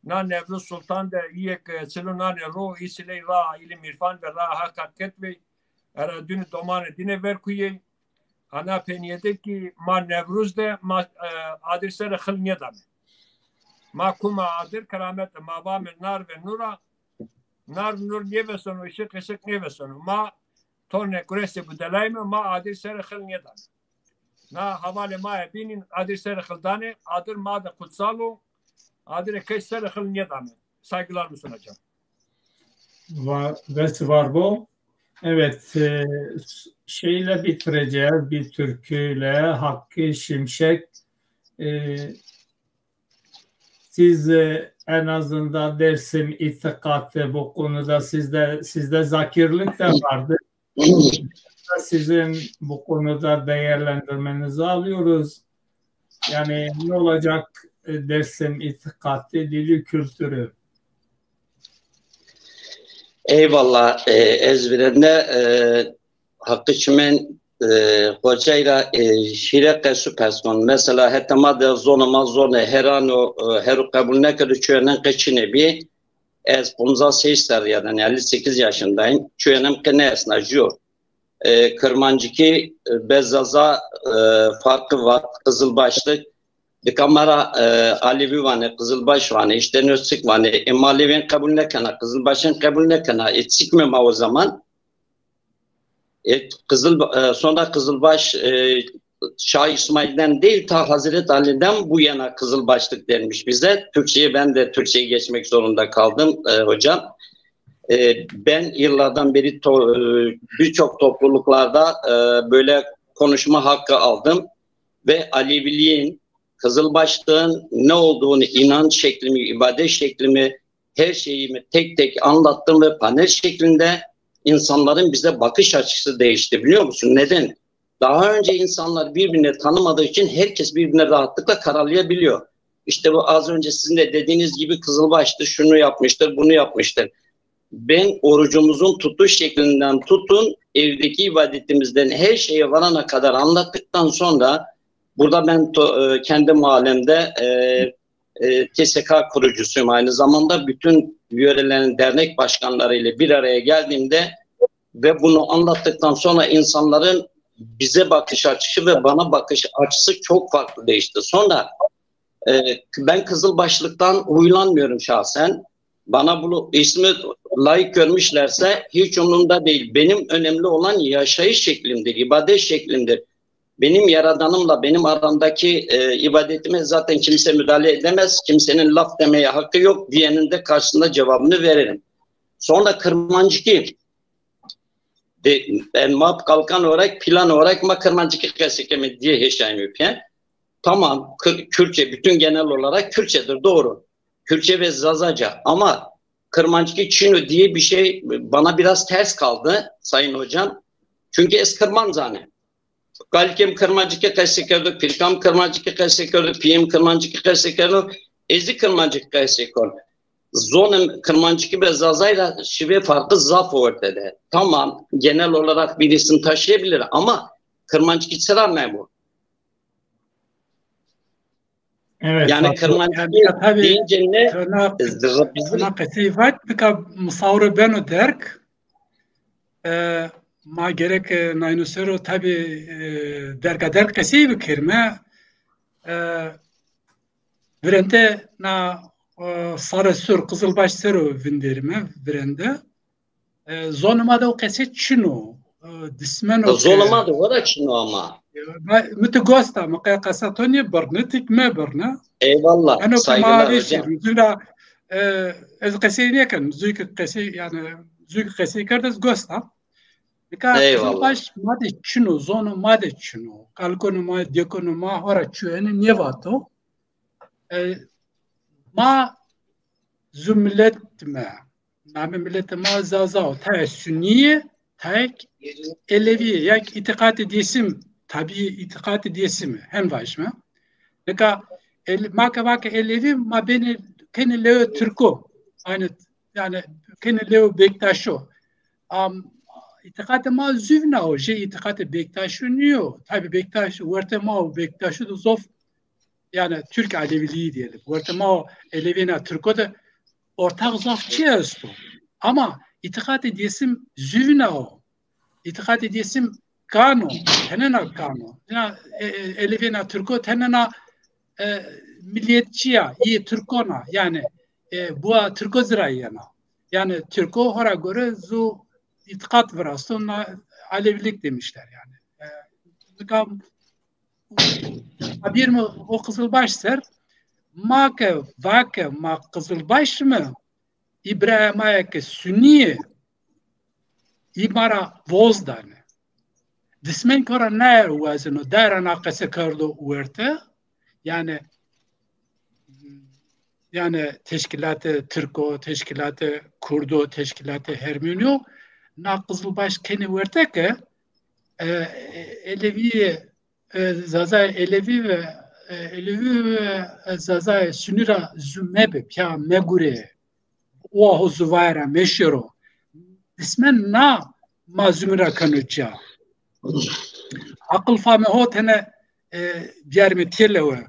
na Newruz Sultan de, îyê ke çilo nanê ro, î siley ra îlim îrfan ve ra heqa ket vey. Era dûnî domanê dîne ver kuyey. Ana penîyede kî ma Newruz de ma, e, adir serê xil nêdame. Ma kuma adir keramet de, ma vame nar ve nura, nar nur nêveseno, ışık ışık nêveseno. Ma tornê guresê budelayme, ma adir serê xil nêdame. Na havalê ma ya bînîn adir serê xil danê, adir ma de kutsal o, adirê keş serê xil nêdame. Saygılarımı sunacağım. Var, dest var bu. Evet, e, şeyle bitireceğiz, bir türküyle. Hakkı Şimşek, e, siz, e, en azından Dersim itikatı bu konuda sizde, sizde zakirlik de vardı. Sizin bu konuda değerlendirmenizi alıyoruz. Yani ne olacak, e, Dersim itikatı, dili, kültürü? Eyvallah. E, ez virende, e, Hakkı Çimen, e, hocayra, e, hîre qesu pers kon. Mesela heta ma de zonê ma zonê herano, e, heru qebul nekedo, çuyenen qe çinê bî. Ez ponzas şeş serrî ya, yani elli sekiz yaşındayım. Çuyenen qe nêesna, jû yo. E, Kirmancikî, e, be Zaza, e, farkı var. Qizilbaşlık. Dika ma ra, e, Alevi vanê, Qizilbaş vanê, işte Nösik vanê. E, ma Alevîn qebul nêkena, Qizilbaşîn qebul nêkena. E, çik me ma o zaman? E, Kızıl, e, sonra Kızılbaş, e, Şah İsmail'den değil, ta Hazreti Ali'den bu yana Kızılbaşlık denmiş bize. Türkçe'ye, ben de Türkçe'ye geçmek zorunda kaldım, e, hocam. E, ben yıllardan beri to-, e, birçok topluluklarda, e, böyle konuşma hakkı aldım ve Aleviliğin, Kızılbaşlığın ne olduğunu, inanç şeklimi, ibadet şeklimi, her şeyimi tek tek anlattım ve panel şeklinde insanların bize bakış açısı değişti, biliyor musun? Neden? Daha önce insanlar birbirini tanımadığı için herkes birbirine rahatlıkla karalayabiliyor. İşte bu az önce sizin de dediğiniz gibi Kızılbaş'tır, şunu yapmıştır, bunu yapmıştır. Ben orucumuzun tutuş şeklinden tutun, evdeki ibadetimizden her şeye varana kadar anlattıktan sonra burada ben to-, e, kendi mahallemde, e, e, T S K kurucusuyum aynı zamanda. Bütün yörelerin dernek başkanları ile bir araya geldiğimde ve bunu anlattıktan sonra insanların bize bakış açısı ve bana bakış açısı çok farklı değişti. Sonra e, ben Kızılbaşlıktan huylanmıyorum şahsen. Bana bu ismi layık görmüşlerse hiç umurumda değil. Benim önemli olan yaşayış şeklimdir, ibadet şeklimdir. Benim Yaradanımla benim aramdaki e, ibadetime zaten kimse müdahale edemez. Kimsenin laf demeye hakkı yok. Diyenin de karşısında cevabını veririm. Sonra Kırmancıki de, ben map kalkan olarak, plan olarak ma Kırmancıki qesey keme diye heşayım öpyen. Tamam, Kür- Kürtçe bütün genel olarak Kürtçedir, doğru. Kürtçe ve Zazaca ama Kırmancıki Çino diye bir şey bana biraz ters kaldı Sayın Hocam. Çünkü ez Kırman zane. Kalkem Kırmancıki qesey kerdo, pirkam Kırmancıki qesey kerdo, piyem Kırmancıki qesey kerdo, ezi Kırmancıki qesey kon. Zonım Kırmancıki ve Zazayla şive farkı zaf ortada. Tamam, genel olarak birisini taşıyabilir ama Kırmancıki çıra ne bu? Evet, Yani Fatma. Kırmancıki Yani, tabii, deyince ne? Tırnak, Bizim tırnak qesey vat, bika misawre beno derg. E, ma gerek, e, nayno sero tabii, e, derga derg qesey bikerime. E, virende na, e, sare sur Kızılbaş sero vinderime virende. E, zonê ma de o qesey çin o. E, dismeno ke. Zonê ma de o da çin o ama. Ma, mi ti gosta, mi qe qesa to nêbirne, ti kî mebirne. Eyvallah, Eno ke ma saygılar vêşî, hocam. zû ra, e, ez qesey nêken, zû ke qesey, yani, zû ke qesey kerd, ez gosta. Nika Eyvallah. Kızılbaş ma de çin o, zonê ma de çin o. Kalkonê ma, dêkonê ma, hora çûyêne nêvato. E, ma zû milet me. Namê miletê ma Zaza o. Tayê Sunî yê, tayê Elewî yê. Ya kî îtîqatê Dêsim, tabî îtîqatê Dêsim ê. Hen vajime. Nika el-, ma ke vake Elewî, ma benê kenê lewê Tirko. Aynı, yani kenê lewê Bektaşo. Am, îtîqatê ma zû vîna o. Jê îtîqatê Bektaşo nîyo. Tabî Bektaş, wertê ma û Bektaşo de zof, yani Türk Aleviliği diyelim. Wertê ma û Elewîna Tirko de ortak zaf çî esto. Ama îtîqatê Dêsim zû vîna o. Îtîqatê Dêsim kan o, tenena kan o. Ya, e, e, Elewîna Tirko tenena, e, milliyetçi ya, îyê Tirkon a. Yani, e, buwa Tirko ci ra yena. Yani Tirko hora göre zû îtîqat virasto, na Alevilik demişler yani. E, nika Tabîr mi o Qizilbaş ser, ma ke vake ma Qizilbaş mi, î birayê ma yê ke Sunî yê, î ma ra voz dane. Dismen ke ra naye wazeno, daye ra na qese kerdo werte, yani, yani teşkîlatê Tirko, teşkîlatê Kurdo, teşkîlatê Hermenîyo, na Qizilbaş kenê werte ke, e, e, Elewîyê, e, Zazayê Elewî ve, e, Elewî ve, e, Zazayê Sunî ra zû mebe, pîya megurê. Owa ho zû vaye ra meşêro. Dismen na ma zûmî ra keno ca. Aqil famê ho tene, e, biyarîme têlewe.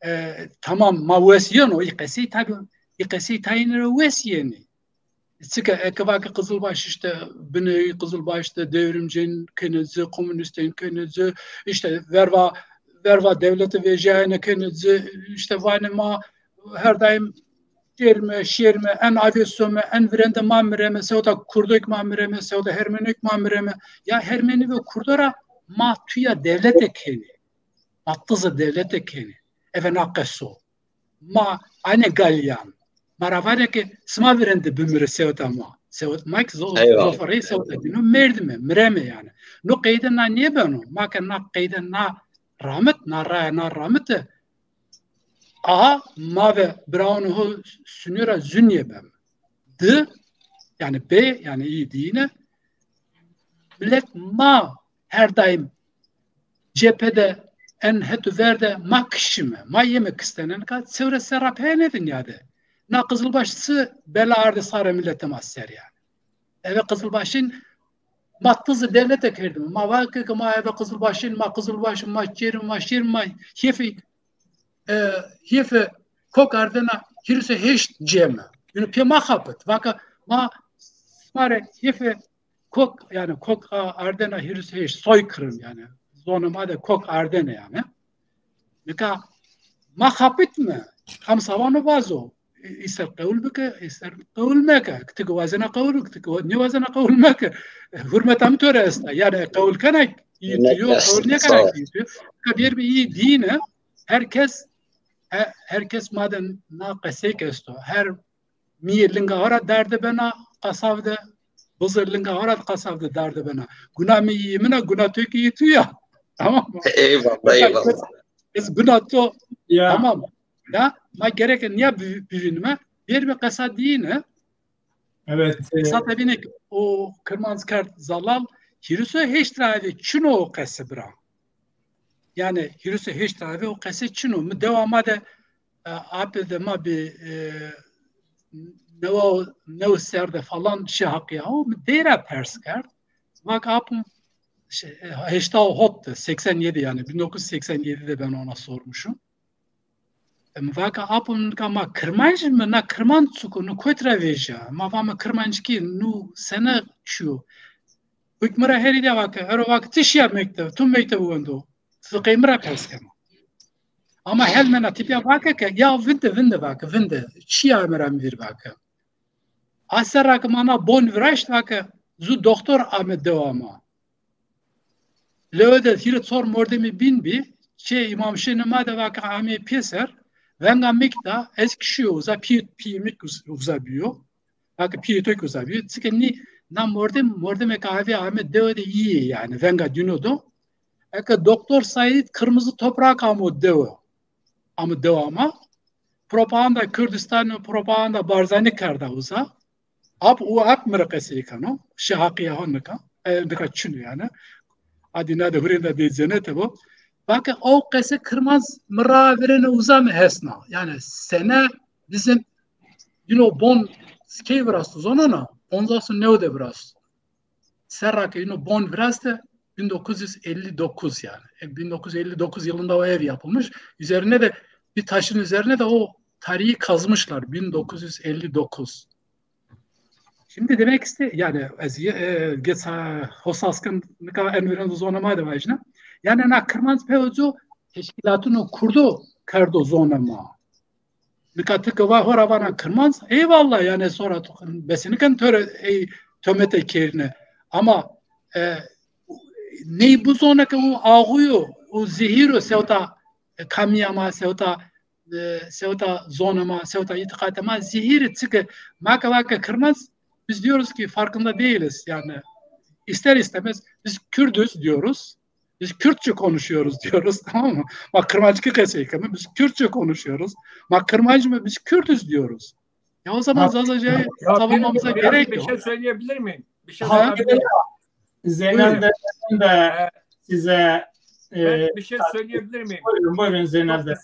E, tamam, ma wes yeno, î qesey tabî, î qesey tayîne ra wes yenê. Çike eke vake Qizilbaş işte, binê Qizilbaş de devrimcîn kenê ci, komunîstên kenê ci, işte verva, verva dewlete vejîyayene kenê ci, işte vanê ma her daîm şêrîme, şêrîme, en avê some, en virende ma mireme, sewta Kurdo kî ma mireme, sewta Hermenîyo kî ma mireme. Ya Hermenî ve Kurdo ra ma tuya dewlete kenê. Ma tizê dewlete kenê. Eve na qeso. Ma ane galîyan. Ma ra vanê ke sima virende bimire sewta ma. Sewta ma kî zo-, zofa rey sewta dîno merdîme, mireme yani. No qeyde na nêbeno. Ma ke na qeyde na ramit, na raya na ramite, a ma ve biraunê ho Sunî ra zû nêbeme. Di, yani bê, yani î dîne, milet ma her daîm cephe de en het û ver de ma kişîme, ma yeme kistene. Nika çewres serra peyêne dinya de na Qizilbaş çi bela arde sarê miletê ma ser yani. Eve Qizilbaşîn ma tizê dewlete kerdîme. Ma vake ke ma eve Qizilbaşîn, ma Qizilbaş, ma çêrîme, ma şêrîme, ma hêfê, e, hêfê kok ardena hîris û heşt ceme. Yine pê ma xapit. Vaka ma sima rê hêfê kok, yani kok a-, ardena hîris heşt, soykırım yani. Zonê ma de kok ardene yani. Nika ma xapit mi? Kam savano vazo. Îster qewul bike, îster qewul meke. Ti ki wazena qewul bike, ti ki wa-, nêwazena qewul meke. Hurmeta mi to rê esta. Yani qewul kena ki tu yo, qewul nêkena ki tu yo. Ka bir bir iyi dîne. Herkes, he-, herkes maden na qesey ki esto. Her mîyê linga ho ra darde bena qasav de, bizir linga ho ra qasav de darde bena. Guna mi yî min a, guna to ki yî tu ya. Tamam mı? Eyvallah, eyvallah. Ez guna to, ya, tamam. Ya, ma gereke niya bi-, bivînime. Bir bir qesa dîne. Evet. E, qesa de bîne ki o Kirmanc kerd zalal, hîris û heşt ra eve çin o o qese bira. Yani hîris û heşt ra eve o qese çin o. Mi dewa ma de, e, apê de ma bi, e, newa, new ser de falan şi Haqî Aho, mi dey ra pers kerd. Vak apim şey, e, heşta û hot de, seksen yedi yani, bin dokuz yüz seksen yedi de ben ona sormuşum. E, mi vaka apim, nika ma Kirmanc mi, na Kirmanc çik o, nu kotî ra vejîya? Ma vame Kirmanckî, nu sene çiyo? Hukmira herî de vake, ero vake, ti şiya mekteb, tu mekteb wendo. Fiqê mi ra pers kema. Ama helmena tepîya vake ke, ya vinde, vinde vake, vinde. Çiya eme ra mi vîr vake. A serra ke ma na bon viraşt vake, zu doktor ame dewa ma. Lewe de hîrê çor mordemî bîn bî, çê Îmam Husênê ma de vake amê pêser, venga mi kî da, ez kî şîyo uza, pî-, pîyê mi kî uz-, uza bîyo. Vake pîyê to kî uza bîyo. Çike nî na mordem, mordemê ke avê ame dewe de îyê yani, venga dîno do. Eke Doktor Said Kırmızı Toprak amo dewe, amo dewa ma. Propaganda Kurdistan, propaganda Barzanî kerda uza. Ap û ap mi rê qesey keno. Şi Haqî Aho nika. E, nika çin o yani. Adî na de hurênda bê cenete bo. Vake o qese Kirmanc mi ra virêne uza mi hesna. Yani sene bizim yino bon key virasto zonena? Ponzas û new de virasto. Serra ke yino bon viraste bin dokuz yüz elli dokuz yani. E, bin dokuz yüz elli dokuz yılında o ev yapılmış. Üzerine de bir taşın üzerine de o tarihi kazmışlar. bin dokuz yüz elli dokuz. Şimdi demek iste yani ez, e, geç ha, hosaskin nika en virên zonê ma de vajîna. Yani na Kirmanc pê oco teşkîlatûnê Kurdo kerdo zonê ma. Nika ti ke va hora vana Kirmanc, eyvallah yani, sonra tu, bes nîken to rê ey tomete kerîne. Ama, e, ney bu zone ke o axuyo, o zehîro sewta, e, kamîya ma, sewta, e, sewta zonê ma, sewta îtîqatê ma zehîrî. Çike ma ke va ke Kirmanc, biz diyoruz ki farkında değiliz yani, ister istemez biz Kürdüz diyoruz. Biz Kürtçe konuşuyoruz diyoruz, tamam mı? Ma Kirmanckî qesey keme, biz Kürtçe konuşuyoruz. Ma Kirmanc mı, biz Kürdüz diyoruz. Ya o zaman Zazacayı savunmamıza gerek yok. Bir şey söyleyebilir miyim? Bir şey söyleyebilir miyim? Zeynel Dede'nin de size, e, bir şey söyleyebilir miyim? Buyurun, buyurun Zeynel Dede.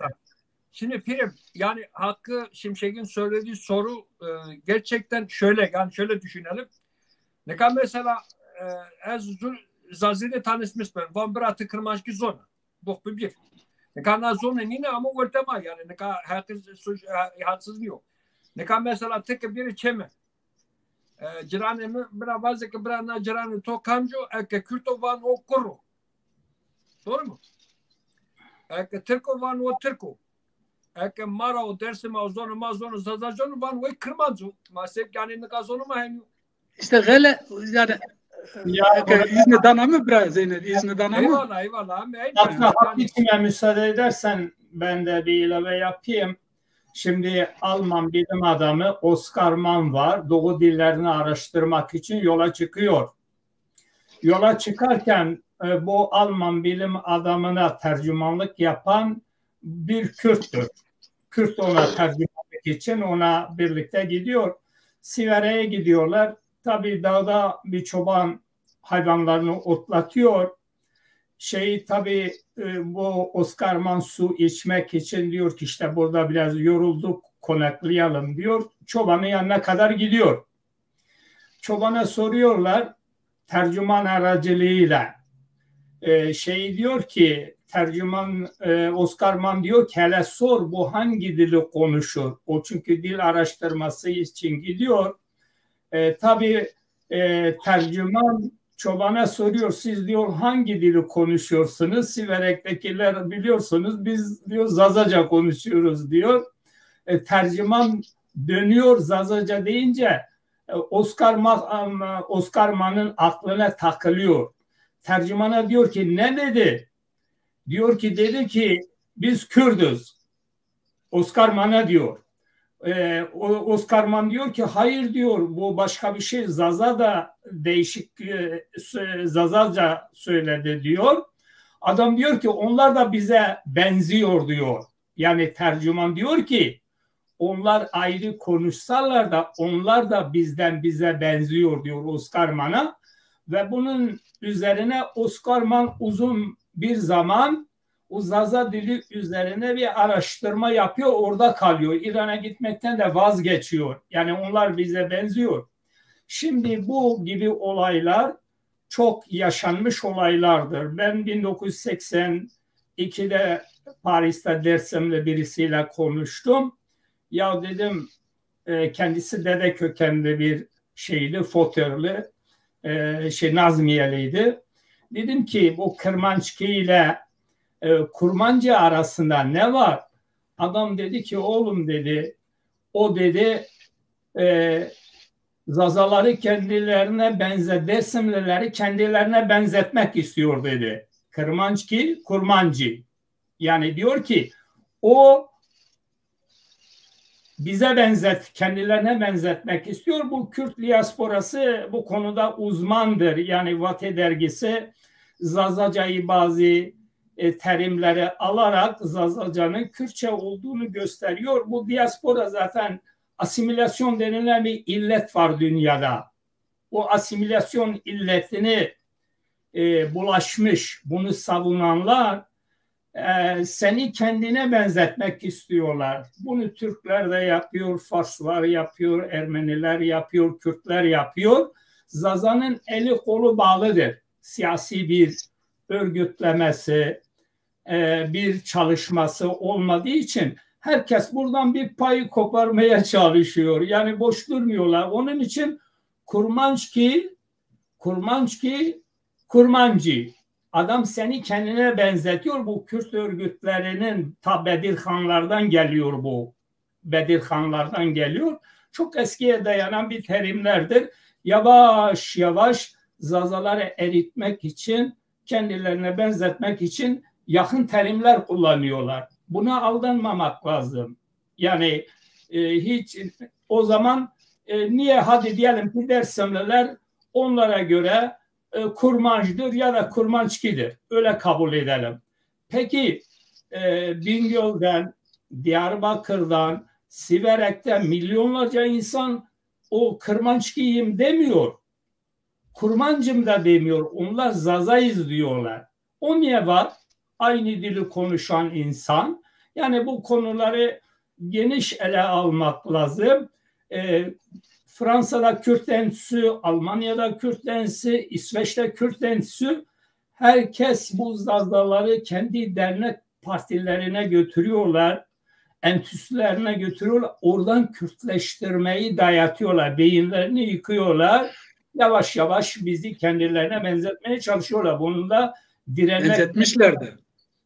Şimdi Pirim, yani Hakkı Şimşek'in söylediği soru, e, gerçekten şöyle, yani şöyle düşünelim. Nika mesela, e, ez zu-, Zazî de tanışmış ben. Van bira ti Kirmanckî zona. Bok bi bir. Nika na zone nîne ama wertê ma yani. Nika haksız, suç, ha-, haksız nîyo. Nika mesela ti ke biri çeme. E, ciranê mi, bira vaze ke bira na ciranê to kamco, eke Kürto van o Kuro. Doğru mu? Eke Tirko van o Tirko. Eke ma ra o Dêrsim a o zono ma zono Zazacan van o Kirmanco. Ma sep yani nika zono ma henî. İşte gele yani, ya, eke izne dana mı bira Zeynel, izne dana mı? Eyvallah, eyvallah. Abi, eyvallah. Hakkı, içine müsaade edersen ben de bir ilave yapayım. Şimdi Alman bilim adamı Oscar Mann var. Doğu dillerini araştırmak için yola çıkıyor. Yola çıkarken, e, bu Alman bilim adamına tercümanlık yapan bir Kürttür. Kürt ona tercümanlık için ona birlikte gidiyor. Sivera'ya gidiyorlar. Tabii dağda bir çoban hayvanlarını otlatıyor. Şeyi tabii, e, bu Oscar Mann su içmek için diyor ki işte burada biraz yorulduk, konaklayalım diyor. Çobanın yanına kadar gidiyor. Çobana soruyorlar, tercüman aracılığıyla, e, şey diyor ki, tercüman e, Oscar Mann diyor ki hele sor bu hangi dili konuşur? O çünkü dil araştırması için gidiyor. E, tabii e, tercüman çobana soruyor, siz diyor hangi dili konuşuyorsunuz? Siverek'tekiler biliyorsunuz biz diyor Zazaca konuşuyoruz diyor. E, tercüman dönüyor Zazaca deyince e, Oscar, Ma Oscar Mann'ın aklına takılıyor. Tercümana diyor ki ne dedi? Diyor ki dedi ki biz Kürdüz. Oscar Mann'a diyor. E, o, Oscar Mann diyor ki hayır diyor, bu başka bir şey. Zaza da değişik e, Zazaca söyledi diyor. Adam diyor ki onlar da bize benziyor diyor. Yani tercüman diyor ki onlar ayrı konuşsalar da onlar da bizden bize benziyor diyor Oscar Mann'a. Ve bunun üzerine Oscar Mann uzun bir zaman o Zaza dili üzerine bir araştırma yapıyor, orada kalıyor. İran'a gitmekten de vazgeçiyor. Yani onlar bize benziyor. Şimdi bu gibi olaylar çok yaşanmış olaylardır. Ben bin dokuz yüz seksen ikide Paris'te Dersimli birisiyle konuştum. Ya dedim e, kendisi dede kökenli bir şeydi, Foterli, e, şey Nazmiyeliydi. Dedim ki bu Kırmançki ile e, Kurmancı arasında ne var? Adam dedi ki oğlum dedi, o dedi e, Zazaları kendilerine benze, Dersimlileri kendilerine benzetmek istiyor dedi. Kırmançki, Kurmancı. Yani diyor ki o bize benzet, kendilerine benzetmek istiyor. Bu Kürt diasporası bu konuda uzmandır. Yani Vate dergisi Zazacayı bazı e, terimleri alarak Zazacanın Kürtçe olduğunu gösteriyor. Bu diaspora zaten asimilasyon denilen bir illet var dünyada. O asimilasyon illetini e, bulaşmış, bunu savunanlar e, seni kendine benzetmek istiyorlar. Bunu Türkler de yapıyor, Farslar yapıyor, Ermeniler yapıyor, Kürtler yapıyor. Zaza'nın eli kolu bağlıdır. Siyasi bir örgütlemesi, e, bir çalışması olmadığı için herkes buradan bir payı koparmaya çalışıyor. Yani boş durmuyorlar. Onun için Kurmançki, Kurmançki, Kurmancı. Adam seni kendine benzetiyor. Bu Kürt örgütlerinin ta Bedirhanlardan geliyor bu. Bedirhanlardan geliyor. Çok eskiye dayanan bir terimlerdir. Yavaş yavaş Zazaları eritmek için, kendilerine benzetmek için yakın terimler kullanıyorlar. Buna aldanmamak lazım. Yani e, hiç o zaman e, niye hadi diyelim ki Dersimliler onlara göre e, Kurmancıdır ya da Kurmançkidir. Öyle kabul edelim. Peki e, Bingöl'den, Diyarbakır'dan, Siverek'ten milyonlarca insan o Kırmançkiyim demiyor. Kurmancım da demiyor. Onlar Zazayız diyorlar. O niye var? Aynı dili konuşan insan. Yani bu konuları geniş ele almak lazım. E, Fransa'da Kürt Enstitüsü, Almanya'da Kürt Enstitüsü, İsveç'te Kürt Enstitüsü, herkes bu Zazaları kendi dernek partilerine götürüyorlar, enstitülerine götürüyorlar. Oradan Kürtleştirmeyi dayatıyorlar, beyinlerini yıkıyorlar. Yavaş yavaş bizi kendilerine benzetmeye çalışıyorlar. Bunun da direnmek... Benzetmişler de.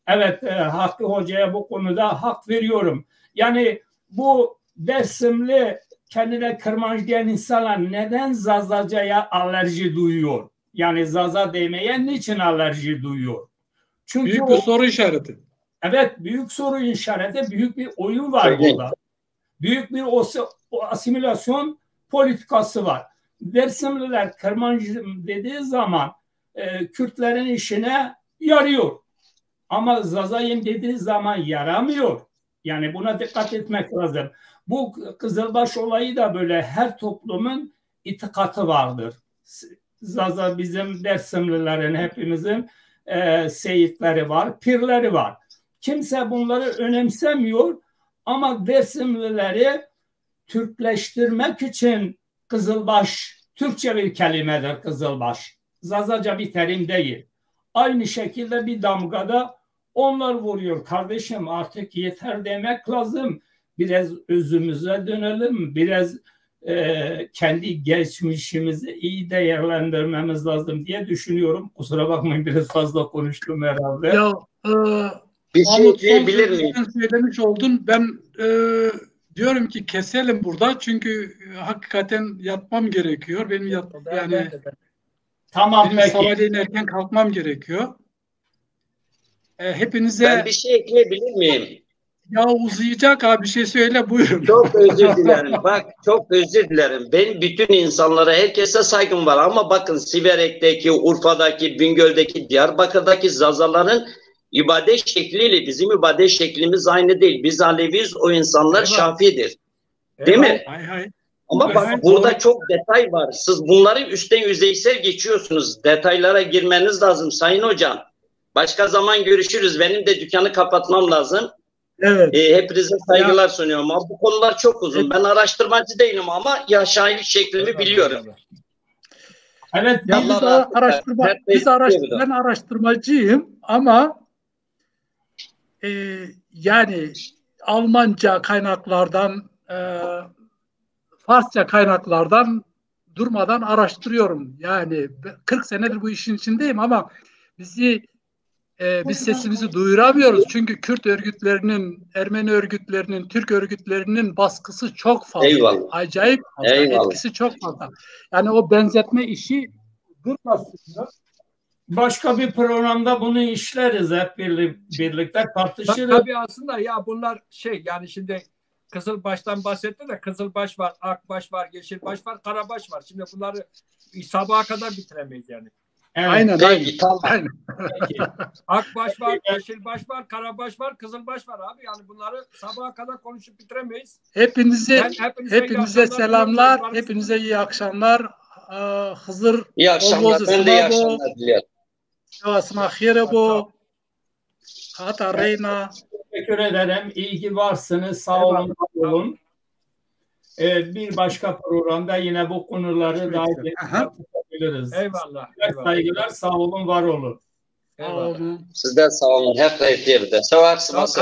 Evet, e, Hakkı Hoca'ya bu konuda hak veriyorum. Yani bu Dersimli kendine Kırmancı diyen insanlar neden Zazaca'ya alerji duyuyor? Yani Zaza demeye niçin alerji duyuyor? Çünkü büyük bir o, soru işareti. Evet, büyük soru işareti, büyük bir oyun var burada. Büyük bir o, o asimilasyon politikası var. Dersimliler Kırmancı dediği zaman e, Kürtlerin işine yarıyor. Ama Zazayım dediği zaman yaramıyor. Yani buna dikkat etmek lazım. Bu Kızılbaş olayı da böyle, her toplumun itikatı vardır. Zaza bizim Dersimlilerin, hepimizin e, seyitleri var, pirleri var. Kimse bunları önemsemiyor ama Dersimlileri Türkleştirmek için Kızılbaş, Türkçe bir kelimedir Kızılbaş. Zazaca bir terim değil. Aynı şekilde bir damgada Onlar vuruyor. Kardeşim, artık yeter demek lazım. Biraz özümüze dönelim. Biraz e, kendi geçmişimizi iyi değerlendirmemiz lazım diye düşünüyorum. Kusura bakmayın, biraz fazla konuştum herhalde. Ya e, Bir şey Mahmut, son ekleyebilir miyim? Sözünü söylemiş oldun. Ben e, diyorum ki keselim burada. Çünkü e, hakikaten yatmam gerekiyor. Benim yat, yani Tamam, benim peki. Sabahleyin erken kalkmam gerekiyor. E, hepinize Ben bir şey ekleyebilir miyim? Ya uzayacak abi, bir şey söyle, buyurun. Çok özür dilerim. Bak, çok özür dilerim. Benim bütün insanlara, herkese saygım var. Ama bakın, Siverek'teki, Urfa'daki, Bingöl'deki, Diyarbakır'daki Zazaların ibadet şekliyle bizim ibadet şeklimiz aynı değil. Biz Aleviyiz, o insanlar Eyvallah. Şafii'dir. Değil mi? Hay hay. Ama Hay bak, hay, burada doğru. Çok detay var. Siz bunları üstten yüzeysel geçiyorsunuz. Detaylara girmeniz lazım Sayın Hocam. Başka zaman görüşürüz. Benim de dükkanı kapatmam lazım. Evet. E, hepinize saygılar sunuyorum. Ama bu konular çok uzun. Ben araştırmacı değilim ama yaşayış şeklimi biliyorum. Evet, Ya biz biz Allah araştırma, her biz şey araştır, yapıyordu. Ben araştırmacıyım ama e, yani Almanca kaynaklardan, e, Farsça kaynaklardan durmadan araştırıyorum. Yani kırk senedir bu işin içindeyim ama bizi e, biz sesimizi duyuramıyoruz. Çünkü Kürt örgütlerinin, Ermeni örgütlerinin, Türk örgütlerinin baskısı çok fazla. Eyvallah. Acayip fazla. Eyvallah. Etkisi çok fazla. Yani o benzetme işi durmasın. Başka bir programda bunu işleriz hep birli- birlikte, tartışırız. Tabii, aslında ya bunlar şey, yani şimdi Kızılbaş'tan bahsetti de, Kızılbaş var, Akbaş var, Yeşilbaş var, Karabaş var. Şimdi bunları sabaha kadar bitiremeyiz yani. Evet. Aynen. Peki, tamam. Aynen. Peki. Akbaş var, Yeşilbaş var, Karabaş var, Kızılbaş var abi. Yani bunları sabaha kadar konuşup bitiremeyiz. Hepinize Ben hepinize iyi hepinize akşamlar selamlar, diliyorum. Hepinize iyi akşamlar. Ee, Hızır İyi akşamlar. Oğuz Ben de iyi Sabo, akşamlar diliyorum. Sivas Mahire bo, Hata Reyna. Teşekkür ederim. İyi ki varsınız. Sağ olun, var olun. Ee, bir başka programda yine bu konuları daha geniş tartışabiliriz. Eyvallah. Saygılar, sağ olun, var olun. Sağ olun. Siz de sağ olun. Hep renkli bir de. Sever Sivas.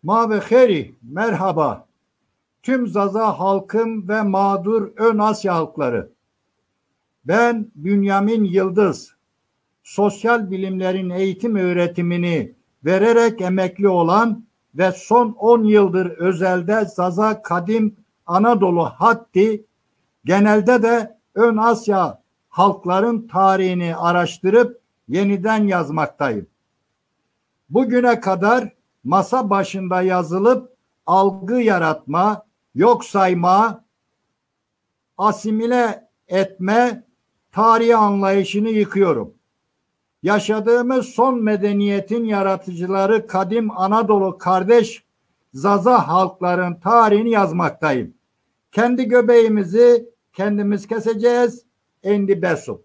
Ma ve xêrî, merhaba. Tüm Zaza halkım ve mağdur Ön Asya halkları. Ben Bünyamin Yıldız. Sosyal bilimlerin eğitim öğretimini vererek emekli olan ve son on yıldır özelde Zaza Kadim Anadolu Hatti, genelde de Ön Asya halkların tarihini araştırıp yeniden yazmaktayım. Bugüne kadar masa başında yazılıp algı yaratma, yok sayma, asimile etme tarihi anlayışını yıkıyorum. Yaşadığımız son medeniyetin yaratıcıları kadim Anadolu kardeş Zaza halkların tarihini yazmaktayım. Kendi göbeğimizi kendimiz keseceğiz. Endi besu.